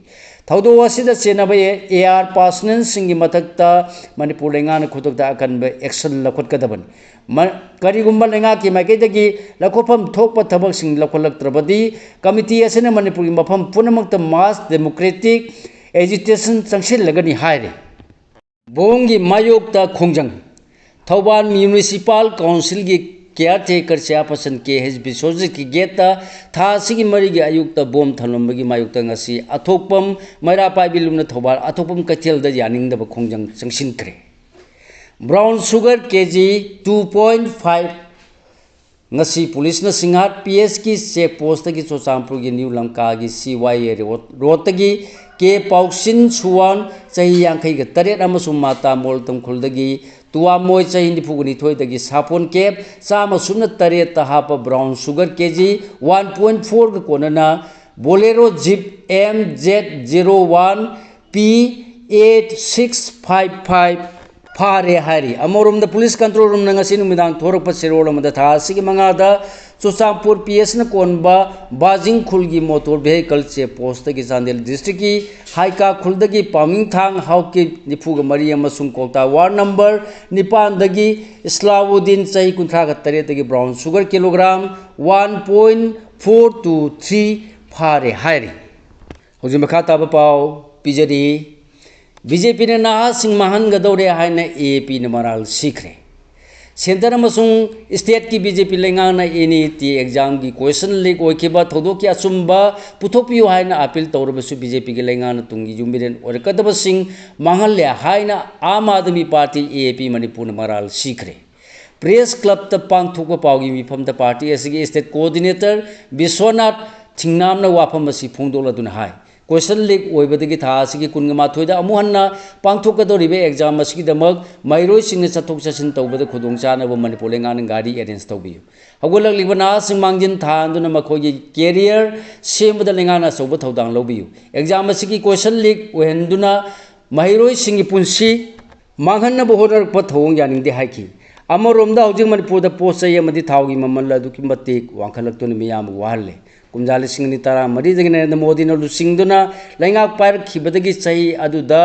ꯊꯧꯗꯣꯛ ꯑꯁꯤꯗ ꯆꯦꯟꯅꯕ ꯑꯦ ꯑꯥꯔ ꯄꯥꯔꯁꯅꯦꯜꯁꯤꯡꯒꯤ ꯃꯊꯛꯇ ꯃꯅꯤꯄꯨꯔ ꯂꯩꯉꯥꯛꯅ ꯈꯨꯗꯛꯇ ꯑꯀꯟꯕ ꯑꯦꯛꯁꯟ ꯂꯧꯈꯠꯀꯗꯕꯅꯤ꯫ ꯃ-, ꯀꯔꯤꯒꯨꯝꯕ ꯂꯩꯉꯥꯛꯀꯤ ꯃꯥꯏꯀꯩꯗꯒꯤ ꯂꯧꯈꯠꯐꯝ ꯊꯣꯛꯄ ꯊꯕꯛꯁꯤꯡ ꯂꯧꯈꯠꯂꯛꯇ꯭ꯔꯕꯗꯤ ꯀꯃꯤꯇꯤ ꯑꯁꯤꯅ ꯃꯅꯤꯄꯨꯔꯒꯤ ꯃꯐꯝ ꯄꯨꯝꯅꯃꯛꯇ ꯃꯥꯁ ꯗꯦꯃꯣꯀ꯭ꯔꯦꯇꯤꯛ ꯑꯦꯖꯤꯇꯦꯁꯟ ꯆꯪꯁꯤꯜꯂꯒꯅꯤ ꯍꯥꯏꯔꯤ꯫ ꯕꯣꯝꯒꯤ ꯃꯥꯌꯣꯛꯇ ꯈꯣꯡꯖꯪ꯫ ꯊꯧꯕꯥꯜ ꯃ꯭ꯌꯨꯅꯤꯁꯤꯄꯥꯜ ꯀꯥꯎꯟꯁꯤꯜꯒꯤ ꯀꯤꯌꯥꯔ ꯇꯦꯀꯔ ꯆꯦꯌꯥꯔꯄꯔꯁꯟ ꯀꯦ ꯑꯩꯆ ꯕꯤꯁ꯭ꯋꯖꯤꯠꯀꯤ ꯒꯦꯠꯇ ꯊꯥ ꯑꯁꯤꯒꯤ ꯃꯔꯤꯒꯤ ꯑꯌꯨꯛꯇ ꯕꯣꯝ ꯊꯝꯂꯝꯕꯒꯤ ꯃꯥꯌꯣꯛꯇ ꯉꯁꯤ ꯑꯊꯣꯛꯄꯝ ꯃꯩꯔꯥ ꯄꯥꯏꯕꯤ ꯂꯨꯞꯅ ꯊꯧꯕꯥꯜ ꯑꯊꯣꯛꯄꯝ ꯀꯩꯊꯦꯜꯗ ꯌꯥꯅꯤꯡꯗꯕ ꯈꯣꯡꯖꯪ ꯆꯪꯁꯤꯟꯈ꯭ꯔꯦ꯫ Brown sugar K G two point five. ꯉꯁꯤ ꯄꯨꯂꯤꯁꯅ ꯁꯤꯡꯍꯥꯠ ꯄꯤ ꯑꯦꯁꯀꯤ ꯆꯦꯛ ꯄꯣꯁꯇꯒꯤ ꯆꯨꯔꯆꯥꯟꯄꯨꯔꯒꯤ ꯅ꯭ꯌꯨ ꯂꯪꯀꯥꯒꯤ ꯁꯤ ꯋꯥꯏ ꯑꯦ ꯔꯣꯗ, ꯔꯣꯗꯇꯒꯤ ꯀꯦ ꯄꯥꯎꯁꯤꯟ ꯁꯨꯋꯥꯟ ꯆꯍꯤ ꯌꯥꯡꯈꯩꯒ ꯇꯔꯦꯠ ꯑꯃꯁꯨꯡ ꯃꯥꯇꯥ ꯃꯣꯜ ꯇꯝꯈꯨꯜꯗꯒꯤ ꯇꯨꯋꯥꯃꯣꯏ ꯆꯍꯤ ꯅꯤꯐꯨꯒ ꯅꯤꯊꯣꯏꯗꯒꯤ ꯁꯥꯄꯣꯟ ꯀꯦꯞ ꯆꯥꯝꯃ ꯁꯨꯞꯅ ꯇꯔꯦꯠꯇ ꯍꯥꯞꯄ brown sugar K G one point ꯐꯣꯔꯒ ꯀꯣꯟꯅꯅ ꯕꯣꯂꯦꯔꯣ ꯖꯤꯞ ꯑꯦꯝ ꯖꯦꯠ zero one P eight six five five ꯐꯥꯔꯦ ꯍꯥꯏꯔꯤ꯫ ꯑꯃꯔꯣꯝꯗ ꯄꯨꯂꯤꯁ ꯀꯟꯇ꯭ꯔꯣꯜ ꯔꯨꯝꯅ ꯉꯁꯤ ꯅꯨꯃꯤꯗꯥꯡ ꯊꯣꯔꯛꯄ ꯆꯦꯔꯣꯜ ꯑꯃꯗ ꯊꯥ ꯑꯁꯤꯒꯤ ꯃꯉꯥꯗ ꯆꯨꯔꯆꯥꯟꯄꯨꯔ ꯄꯤ ꯑꯦꯁꯅ ꯀꯣꯟꯕ ꯕꯥꯖꯤꯡ ꯈꯨꯜꯒꯤ ꯃꯣꯇꯣꯔ ꯚꯦꯍꯤꯀꯜ ꯆꯦꯛ ꯄꯣꯁꯇꯒꯤ ꯆꯥꯟꯗꯦꯜ ꯗꯤꯁꯇ꯭ꯔꯤꯛꯀꯤ ꯍꯥꯏꯀꯥ ꯈꯨꯜꯗꯒꯤ ꯄꯥꯃꯤꯡꯊꯥꯡ ꯍꯥꯎꯀꯤꯞ ꯅꯤꯐꯨꯒ ꯃꯔꯤ ꯑꯃꯁꯨꯡ ꯀ꯭ꯋꯥꯛꯇꯥ ꯋꯥꯔꯗ ꯅꯝꯕꯔ ꯅꯤꯄꯥꯟꯗꯒꯤ ꯏꯁꯂꯥꯎꯗꯤꯟ ꯆꯍꯤ ꯀꯨꯟꯊ꯭ꯔꯥꯒ ꯇꯔꯦꯠꯇꯒꯤ brown sugar kilogram one point four two three ꯐꯥꯔꯦ ꯍꯥꯏꯔꯤ꯫ ꯍꯧꯖꯤꯛ ꯃꯈꯥ ꯇꯥꯕ ꯄꯥꯎ ꯄꯤꯖꯔꯤ꯫ ꯕꯤ ꯖꯦ ꯄꯤꯅ ꯅꯍꯥꯁꯤꯡ ꯃꯥꯡꯍꯟꯒꯗꯧꯔꯦ ꯍꯥꯏꯅ ꯑꯦ ꯑꯦ ꯄꯤꯅ ꯃꯔꯥꯜ ꯁꯤꯈ꯭ꯔꯦ꯫ ꯁꯦꯟꯇꯔ ꯑꯃꯁꯨꯡ ꯁ꯭ꯇꯦꯠꯀꯤ ꯕꯤ ꯖꯦ ꯄꯤ ꯂꯩꯉꯥꯛꯅ ꯑꯦꯟ ꯏ ꯇꯤ ꯑꯦꯛꯖꯥꯝꯒꯤ ꯀꯣꯏꯁꯟ ꯂꯤꯛ ꯑꯣꯏꯈꯤꯕ ꯊꯧꯗꯣꯛꯀꯤ ꯑꯆꯨꯝꯕ ꯄꯨꯊꯣꯛꯄꯤꯌꯨ ꯍꯥꯏꯅ ꯑꯥꯄꯤꯜ ꯇꯧꯔꯕꯁꯨ ꯕꯤ ꯖꯦ ꯄꯤꯒꯤ ꯂꯩꯉꯥꯛꯅ ꯇꯨꯡꯒꯤ ꯌꯨꯝꯕꯤꯔꯦꯟ ꯑꯣꯏꯔꯛꯀꯗꯕꯁꯤꯡ ꯃꯥꯡꯍꯜꯂꯦ ꯍꯥꯏꯅ ꯑꯥꯝ ꯑꯥꯗꯃꯤ ꯄꯥꯔꯇꯤ, ꯑꯦ ꯑꯦ ꯄꯤ, ꯃꯅꯤꯄꯨꯔꯅ ꯃꯔꯥꯜ ꯁꯤꯈ꯭ꯔꯦ꯫ ꯄ꯭ꯔꯦꯁ ꯀ꯭ꯂꯕꯇ ꯄꯥꯡꯊꯣꯛꯄ ꯄꯥꯎꯒꯤ ꯃꯤꯐꯝꯗ ꯄꯥꯔꯇꯤ ꯑꯁꯤꯒꯤ ꯁ꯭ꯇꯦꯠ ꯀꯣꯑꯣꯔꯗꯤꯅꯦꯇꯔ ꯕꯤꯁ꯭ꯋꯅꯥꯊ ꯊꯤꯡꯅꯥꯝꯅ ꯋꯥꯐꯝ ꯑꯁꯤ ꯐꯣꯡꯗꯣꯛꯂꯗꯨꯅ ꯍꯥꯏ, ꯀꯣꯏꯁꯟ ꯂꯤꯛ ꯑꯣꯏꯕꯗꯒꯤ ꯊꯥ ꯑꯁꯤꯒꯤ ꯀꯨꯟꯒ ꯃꯥꯊꯣꯏꯗ ꯑꯃꯨꯛ ꯍꯟꯅ ꯄꯥꯡꯊꯣꯛꯀꯗꯧꯔꯤꯕ ꯑꯦꯛꯖꯥꯝ ꯑꯁꯤꯒꯤꯗꯃꯛ ꯃꯍꯩꯔꯣꯏꯁꯤꯡꯅ ꯆꯠꯊꯣꯛ ꯆꯠꯁꯤꯟ ꯇꯧꯕꯗ ꯈꯨꯗꯣꯡꯆꯥꯅꯕ ꯃꯅꯤꯄꯨꯔ ꯂꯩꯉꯥꯛꯅ ꯒꯥꯔꯤ ꯑꯦꯔꯦꯟꯖ ꯇꯧꯕꯤꯌꯨ꯫ ꯍꯧꯒꯠꯂꯛꯂꯤꯕ ꯅꯍꯥꯁꯤꯡ ꯃꯥꯡꯖꯤꯟ ꯊꯥꯍꯟꯗꯨꯅ ꯃꯈꯣꯏꯒꯤ ꯀꯦꯔꯤꯌꯔ ꯁꯦꯝꯕꯗ ꯂꯩꯉꯥꯛꯅ ꯑꯆꯧꯕ ꯊꯧꯗꯥꯡ ꯂꯧꯕꯤꯌꯨ꯫ ꯑꯦꯛꯖꯥꯝ ꯑꯁꯤꯒꯤ ꯀꯣꯏꯁꯟ ꯂꯤꯛ ꯑꯣꯏꯍꯟꯗꯨꯅ ꯃꯍꯩꯔꯣꯏꯁꯤꯡꯒꯤ ꯄꯨꯟꯁꯤ ꯃꯥꯡꯍꯟꯅꯕ ꯍꯣꯠꯅꯔꯛꯄ ꯊꯧꯑꯣꯡ ꯌꯥꯅꯤꯡꯗꯦ ꯍꯥꯏꯈꯤ꯫ ꯑꯃꯔꯣꯝꯗ ꯍꯧꯖꯤꯛ ꯃꯅꯤꯄꯨꯔꯗ ꯄꯣꯠ ꯆꯩ ꯑꯃꯗꯤ ꯊꯥꯎꯒꯤ ꯃꯃꯜ ꯑꯗꯨꯛꯀꯤ ꯃꯇꯤꯛ ꯋꯥꯡꯈꯠꯂꯛꯇꯨꯅ ꯃꯤꯌꯥꯝꯕꯨ ꯋꯥꯍꯜꯂꯦ꯫ ꯀꯨꯝꯖꯥ ꯂꯤꯁꯤꯡ ꯑꯅꯤ ꯇꯔꯥꯃꯔꯤꯗꯒꯤ ꯅꯔꯦꯟꯗ꯭ꯔ ꯃꯣꯗꯤꯅ ꯂꯨꯆꯤꯡꯗꯨꯅ ꯂꯩꯉꯥꯛ ꯄꯥꯏꯔꯛꯈꯤꯕꯗꯒꯤ ꯆꯍꯤ ꯑꯗꯨꯗ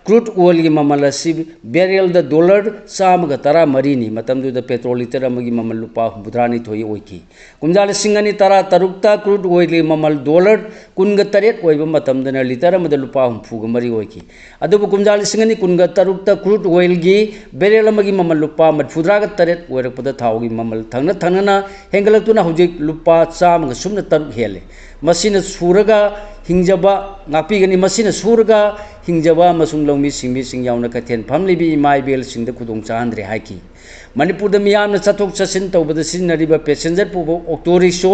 ꯀ꯭ꯔꯨꯗ ꯑꯣꯏꯜꯒꯤ ꯃꯃꯜ ꯑꯁꯤ ꯕꯦꯔꯦꯜꯗ ꯗꯣꯂꯔ ꯆꯥꯝꯃꯒ ꯇꯔꯥꯃꯔꯤꯅꯤ꯫ ꯃꯇꯝꯗꯨꯗ ꯄꯦꯇ꯭ꯔꯣꯜ ꯂꯤꯇꯔ ꯑꯃꯒꯤ ꯃꯃꯜ ꯂꯨꯄꯥ ꯍꯨꯝꯐꯨꯇꯔꯥꯅꯤꯊꯣꯏ ꯑꯣꯏꯈꯤ꯫ ꯀꯨꯝꯖꯥ ꯂꯤꯁꯤꯡ ꯑꯅꯤ ꯇꯔꯥꯇꯔꯨꯛꯇ ꯀ꯭ꯔꯨꯗ ꯑꯣꯏꯜꯒꯤ ꯃꯃꯜ ꯗꯣꯂꯔ ꯀꯨꯟꯒ ꯇꯔꯦꯠ ꯑꯣꯏꯕ ꯃꯇꯝꯗꯅ ꯂꯤꯇꯔ ꯑꯃꯗ ꯂꯨꯄꯥ ꯍꯨꯝꯐꯨꯒ ꯃꯔꯤ ꯑꯣꯏꯈꯤ꯫ ꯑꯗꯨꯕꯨ ꯀꯨꯝꯖꯥ ꯂꯤꯁꯤꯡ ꯑꯅꯤ ꯀꯨꯟꯒ ꯇꯔꯨꯛꯇ ꯀ꯭ꯔꯨꯗ ꯑꯣꯏꯜꯒꯤ ꯕꯦꯔꯦꯜ ꯑꯃꯒꯤ ꯃꯃꯜ ꯂꯨꯄꯥ ꯃꯔꯤꯐꯨꯇꯔꯥꯒ ꯇꯔꯦꯠ ꯑꯣꯏꯔꯛꯄꯗ ꯊꯥꯎꯒꯤ ꯃꯃꯜ ꯊꯪꯅ ꯊꯪꯅꯅ ꯍꯦꯟꯒꯠꯂꯛꯇꯨꯅ ꯍꯧꯖꯤꯛ ꯂꯨꯄꯥ ꯆꯥꯝꯃꯒ ꯁꯨꯞꯅ ꯇꯔꯨꯛ ꯍꯦꯜꯂꯦ꯫ ꯃꯁꯤꯅ ꯁꯨꯔꯒ ꯍꯤꯡꯖꯕ ꯉꯥꯛꯄꯤꯒꯅꯤ꯫ ꯃꯁꯤꯅ ꯁꯨꯔꯒ ꯍꯤꯡꯖꯕ ꯑꯃꯁꯨꯡ ꯂꯧꯃꯤ ꯁꯤꯡꯃꯤꯁꯤꯡ ꯌꯥꯎꯅ ꯀꯩꯊꯦꯜ ꯐꯝꯂꯤꯕ ꯏꯃꯥ ꯏꯕꯦꯜꯁꯤꯡꯗ ꯈꯨꯗꯣꯡ ꯆꯥꯍꯟꯗ꯭ꯔꯦ ꯍꯥꯏꯈꯤ꯫ ꯃꯅꯤꯄꯨꯔꯗ ꯃꯤꯌꯥꯝꯅ ꯆꯠꯊꯣꯛ ꯆꯠꯁꯤꯟ ꯇꯧꯕꯗ ꯁꯤꯖꯤꯟꯅꯔꯤꯕ ꯄꯦꯁꯦꯟꯖꯔ ꯄꯨꯕ ꯑꯣꯛꯇꯣ ꯔꯤꯛꯁꯣ,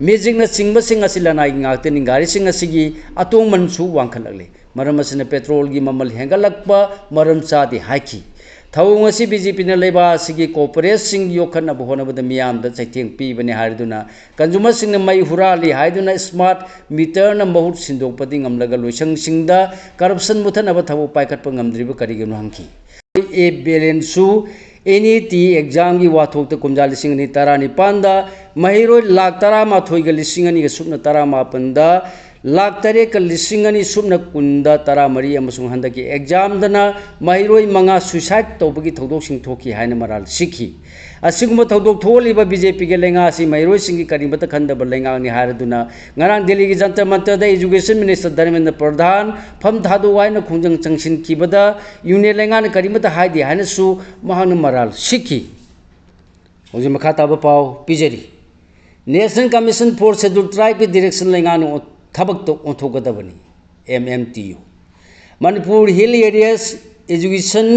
ꯃꯦꯖꯤꯛꯅꯆꯤꯡꯕꯁꯤꯡ ꯑꯁꯤ ꯂꯅꯥꯏꯒꯤ ꯉꯥꯛꯇꯅꯤ꯫ ꯒꯥꯔꯤꯁꯤꯡ ꯑꯁꯤꯒꯤ ꯑꯇꯣꯡꯃꯟꯁꯨ ꯋꯥꯡꯈꯠꯂꯛꯂꯤ꯫ ꯃꯔꯝ ꯑꯁꯤꯅ ꯄꯦꯇ꯭ꯔꯣꯜꯒꯤ ꯃꯃꯜ ꯍꯦꯟꯒꯠꯂꯛꯄ ꯃꯔꯝ ꯆꯥꯗꯦ ꯍꯥꯏꯈꯤ꯫ ꯊꯧꯑꯣꯡ ꯑꯁꯤ ꯕꯤ ꯖꯦ ꯄꯤꯅ ꯂꯩꯕꯥꯛ ꯑꯁꯤꯒꯤ ꯀꯣꯔꯄꯣꯔꯦꯠꯁꯤꯡ ꯌꯣꯛꯈꯠꯅꯕ ꯍꯣꯠꯅꯕꯗ ꯃꯤꯌꯥꯝꯗ ꯆꯩꯊꯦꯡ ꯄꯤꯕꯅꯤ ꯍꯥꯏꯗꯨꯅ ꯀꯟꯖꯨꯃꯔꯁꯤꯡꯅ ꯃꯩ ꯍꯨꯔꯥꯜꯂꯤ ꯍꯥꯏꯗꯨꯅ ꯁ꯭ꯃꯥꯔꯠ ꯃꯤꯇꯔꯅ ꯃꯍꯨꯠ ꯁꯤꯟꯗꯣꯛꯄꯗꯤ ꯉꯝꯂꯒ ꯂꯣꯏꯁꯪꯁꯤꯡꯗ ꯀꯔꯞꯁꯟ ꯃꯨꯊꯠꯅꯕ ꯊꯕꯛ ꯄꯥꯏꯈꯠꯄ ꯉꯝꯗ꯭ꯔꯤꯕ ꯀꯔꯤꯒꯤꯅꯣ ꯍꯪꯈꯤ꯫ ꯑꯦ ꯕꯦꯂꯦꯟꯁꯁꯨ NET examꯒꯤ ꯋꯥꯊꯣꯛꯇ ꯀꯨꯝꯖꯥ ꯂꯤꯁꯤꯡ ꯑꯅꯤ ꯇꯔꯥꯅꯤꯄꯥꯟꯗ ꯃꯍꯩꯔꯣꯏ ꯂꯥꯈ ꯇꯔꯥꯃꯥꯊꯣꯏꯒ ꯂꯤꯁꯤꯡ ꯑꯅꯤꯒ ꯁꯨꯞꯅ ꯇꯔꯥꯃꯥꯄꯟꯗ ꯂꯥꯈ ꯇꯔꯦꯠꯀ ꯂꯤꯁꯤꯡ ꯑꯅꯤ ꯁꯨꯞꯅ ꯀꯨꯟꯗ ꯇꯔꯥꯃꯔꯤ ꯑꯃꯁꯨꯡ ꯍꯟꯗꯛꯀꯤ examꯗꯅ ꯃꯍꯩꯔꯣꯏ ꯃꯉꯥ suicide ꯇꯧꯕꯒꯤ ꯊꯧꯗꯣꯛꯁꯤꯡ ꯊꯣꯛꯈꯤ ꯍꯥꯏꯅ ꯃꯔꯥꯜ ꯁꯤꯈꯤ꯫ ꯑꯁꯤꯒꯨꯝꯕ ꯊꯧꯗꯣꯛ ꯊꯣꯛꯍꯜꯂꯤꯕ BJPꯒꯤ ꯂꯩꯉꯥꯛ ꯑꯁꯤ ꯃꯍꯩꯔꯣꯏꯁꯤꯡꯒꯤ ꯀꯔꯤꯃꯠꯇ ꯈꯟꯗꯕ ꯂꯩꯉꯥꯛꯅꯤ ꯍꯥꯏꯔꯗꯨꯅ ꯉꯔꯥꯡ ꯗꯦꯜꯂꯤꯒꯤ ꯖꯟꯇꯔ ꯃꯟꯇꯔꯗ Education Minister ꯙꯔꯃꯦꯟꯗ꯭ꯔ ꯄ꯭ꯔꯙꯥꯟ ꯐꯝ ꯊꯥꯗꯣꯛꯎ ꯍꯥꯏꯅ ꯈꯣꯡꯖꯪ ꯆꯪꯁꯤꯟꯈꯤꯕꯗ Union ꯂꯩꯉꯥꯛꯅ ꯀꯔꯤꯃꯠꯇ ꯍꯥꯏꯗꯦ ꯍꯥꯏꯅꯁꯨ ꯃꯍꯥꯛꯅ ꯃꯔꯥꯜ ꯁꯤꯈꯤ꯫ ꯍꯧꯖꯤꯛ ꯃꯈꯥ ꯇꯥꯕ ꯄꯥꯎ ꯄꯤꯖꯔꯤ꯫ National Commission for Scheduled Tribeꯀꯤ direction ꯂꯩꯉꯥꯛꯅ ꯑꯣ-, ꯊꯕꯛꯇ ꯑꯣꯟꯊꯣꯛꯀꯗꯕꯅꯤ, MMTO꯫ Manipur Hill Areas Education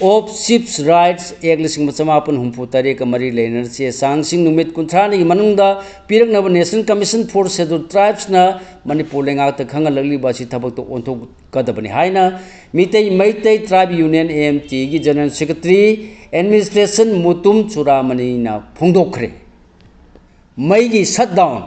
of Chiefs Rights Act ꯂꯤꯁꯤꯡ ꯑꯃ ꯆꯃꯥꯄꯟ ꯍꯨꯝꯐꯨ ꯇꯔꯦꯠꯀ ꯃꯔꯤ ꯂꯩꯅꯅ ꯆꯦ ꯆꯥꯡꯁꯤꯡ ꯅꯨꯃꯤꯠ ꯀꯨꯟꯊ꯭ꯔꯥꯅꯤꯒꯤ ꯃꯅꯨꯡꯗ ꯄꯤꯔꯛꯅꯕ National Commission for Scheduled Tribesꯅ Manipur ꯂꯩꯉꯥꯛꯇ ꯈꯪꯍꯜꯂꯛꯂꯤꯕ ꯑꯁꯤ ꯊꯕꯛꯇ ꯑꯣꯟꯊꯣꯛꯀꯗꯕꯅꯤ ꯍꯥꯏꯅ Meitei Meitei Tribe Union, AMTꯒꯤ General Secretary Administration Mutum ꯆꯨꯔꯥꯃꯅꯤꯅ ꯐꯣꯡꯗꯣꯛꯈ꯭ꯔꯦ꯫ ꯃꯩꯒꯤ shutdown꯫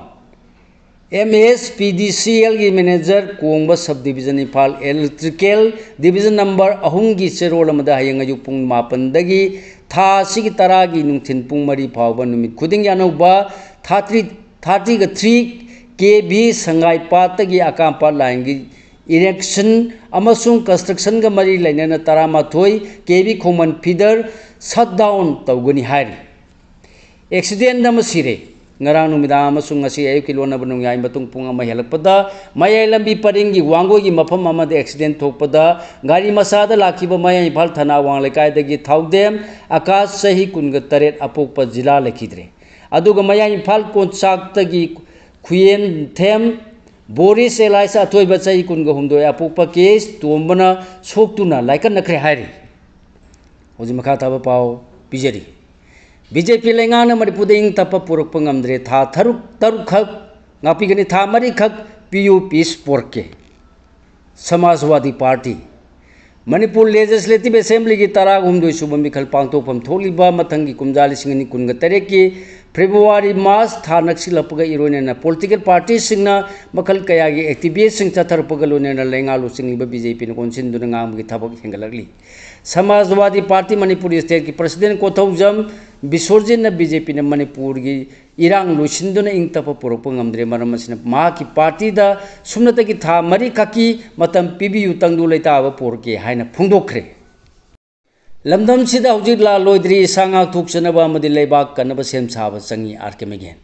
MSPDCLꯒꯤ manager ꯀꯣꯡꯕ Sub Division, Imphal Electrical Division number ꯑꯍꯨꯝꯒꯤ ꯆꯦꯔꯣꯜ ꯑꯃꯗ ꯍꯌꯦꯡ ꯑꯌꯨꯛ ꯄꯨꯡ ꯃꯥꯄꯟꯗꯒꯤ ꯊꯥ ꯑꯁꯤꯒꯤ ꯇꯔꯥꯒꯤ ꯅꯨꯡꯊꯤꯜ ꯄꯨꯡ ꯃꯔꯤ ꯐꯥꯎꯕ ꯅꯨꯃꯤꯠ ꯈꯨꯗꯤꯡꯒꯤ ꯑꯅꯧꯕ thirty, thirty-three KV ꯁꯉꯥꯏ ꯄꯥꯠꯇꯒꯤ ꯑꯀꯥꯝꯄꯥꯠ lineꯒꯤ erection ꯑꯃꯁꯨꯡ constructionꯒ ꯃꯔꯤ ꯂꯩꯅꯅ ꯇꯔꯥꯃꯥꯊꯣꯏ KV ꯈꯣꯡꯃꯟ feeder shutdown ꯇꯧꯒꯅꯤ ꯍꯥꯏꯔꯤ꯫ Accident ꯑꯃ ꯁꯤꯔꯦ꯫ ꯉꯔꯥꯡ ꯅꯨꯃꯤꯗꯥꯡ ꯑꯃꯁꯨꯡ ꯉꯁꯤ ꯑꯌꯨꯛꯀꯤ ꯂꯣꯟꯅꯕ ꯅꯣꯡꯌꯥꯏ ꯃꯇꯨꯡ ꯄꯨꯡ ꯑꯃ ꯍꯦꯜꯂꯛꯄꯗ ꯃꯌꯥꯏ ꯂꯝꯕꯤ ꯄꯔꯤꯡꯒꯤ ꯋꯥꯡꯒꯣꯏꯒꯤ ꯃꯐꯝ ꯑꯃꯗ accident ꯊꯣꯛꯄꯗ ꯒꯥꯔꯤ ꯃꯆꯥꯗ ꯂꯥꯛꯈꯤꯕ ꯃꯌꯥꯏ ꯏꯝꯐꯥꯜ ꯊꯅꯥ ꯋꯥꯡ ꯂꯩꯀꯥꯏꯗꯒꯤ ꯊꯥꯎꯗꯦꯝ ꯑꯀꯥꯁ, ꯆꯍꯤ ꯀꯨꯟꯒ ꯇꯔꯦꯠ, ꯑꯄꯣꯛꯄ ꯖꯤꯂꯥ ꯂꯩꯈꯤꯗ꯭ꯔꯦ꯫ ꯑꯗꯨꯒ ꯃꯌꯥꯏ ꯏꯝꯐꯥꯜ ꯀꯣꯟꯆꯥꯛꯇꯒꯤ ꯈꯨꯌꯦꯟꯊꯦꯝ ꯕꯣꯔꯤꯁ alias ꯑꯊꯣꯏꯕ, ꯆꯍꯤ ꯀꯨꯟꯒ ꯍꯨꯝꯗꯣꯏ, ꯑꯄꯣꯛꯄ ꯀꯦ ꯑꯦꯁ ꯇꯣꯝꯕꯅ ꯁꯣꯛꯇꯨꯅ ꯂꯥꯏꯀꯠꯅꯈ꯭ꯔꯦ ꯍꯥꯏꯔꯤ꯫ ꯍꯧꯖꯤꯛ ꯃꯈꯥ ꯇꯥꯕ ꯄꯥꯎ ꯄꯤꯖꯔꯤ꯫ BJP ꯂꯩꯉꯥꯛꯅ ꯃꯅꯤꯄꯨꯔꯗ ꯏꯪ ꯇꯞꯄ ꯄꯨꯔꯛꯄ ꯉꯝꯗ꯭ꯔꯦ꯫ ꯊꯥ ꯇꯔꯨꯛ, ꯇꯔꯨꯛꯈꯛ, ꯉꯥꯛꯄꯤꯒꯅꯤ, ꯊꯥ ꯃꯔꯤꯈꯛ ꯄꯤꯌꯨ peace ꯄꯨꯔꯛꯀꯦ꯫ Samajwadi Party꯫ ꯃꯅꯤꯄꯨꯔ Legislative Assemblyꯒꯤ ꯇꯔꯥꯍꯨꯝꯗꯣꯏ ꯁꯨꯕ ꯃꯤꯈꯜ ꯄꯥꯡꯊꯣꯛꯐꯝ ꯊꯣꯛꯂꯤꯕ ꯃꯊꯪꯒꯤ ꯀꯨꯝꯖꯥ ꯂꯤꯁꯤꯡ ꯑꯅꯤ ꯀꯨꯟꯒ ꯇꯔꯦꯠꯀꯤ February, March ꯊꯥ ꯅꯛꯁꯤꯜꯂꯛꯄꯒ ꯏꯔꯣꯏꯅꯅ political partyꯁꯤꯡꯅ ꯃꯈꯜ ꯀꯌꯥꯒꯤ activistꯁꯤꯡ ꯆꯠꯊꯔꯛꯄꯒ ꯂꯣꯏꯅꯅ ꯂꯩꯉꯥꯛ ꯂꯨꯆꯤꯡꯂꯤꯕ BJPꯅ ꯑꯣꯟꯁꯤꯟꯗꯨꯅ ꯉꯥꯡꯕꯒꯤ ꯊꯕꯛ ꯍꯦꯟꯒꯠꯂꯛꯂꯤ꯫ ꯁꯃꯥꯖꯋꯥꯗꯤ ꯄꯥꯔꯇꯤ ꯃꯅꯤꯄꯨꯔ ꯁ꯭ꯇꯦꯠꯀꯤ ꯄ꯭ꯔꯁꯤꯗꯦꯟ ꯀꯣꯊꯧꯖꯝ ꯕꯤꯁ꯭ꯋꯔꯖꯤꯠꯅ ꯕꯤ ꯖꯦ ꯄꯤꯅ ꯃꯅꯤꯄꯨꯔꯒꯤ ꯏꯔꯥꯡ ꯂꯣꯏꯁꯤꯟꯗꯨꯅ ꯏꯪ ꯇꯞꯄ ꯄꯨꯔꯛꯄ ꯉꯝꯗ꯭ꯔꯦ꯫ ꯃꯔꯝ ꯑꯁꯤꯅ ꯃꯍꯥꯛꯀꯤ ꯄꯥꯔꯇꯤꯗ ꯁꯨꯞꯅꯇꯒꯤ ꯊꯥ ꯃꯔꯤ ꯈꯛꯀꯤ ꯃꯇꯝ ꯄꯤꯕꯤꯌꯨ, ꯇꯪꯗꯨ ꯂꯩꯇꯥꯕ ꯄꯨꯔꯛꯀꯦ ꯍꯥꯏꯅ ꯐꯣꯡꯗꯣꯛꯈ꯭ꯔꯦ꯫ ꯂꯝꯗꯝꯁꯤꯗ ꯍꯧꯖꯤꯛ ꯂꯥꯜ ꯂꯣꯏꯗ꯭ꯔꯤ, ꯏꯁꯥ ꯉꯥꯛꯊꯣꯛꯆꯅꯕ ꯑꯃꯗꯤ ꯂꯩꯕꯥꯛ ꯀꯟꯅꯕ ꯁꯦꯝ ꯁꯥꯕ ꯆꯪꯏ, ꯑꯥꯔ ꯀꯦ ꯃꯦꯒꯦꯟ꯫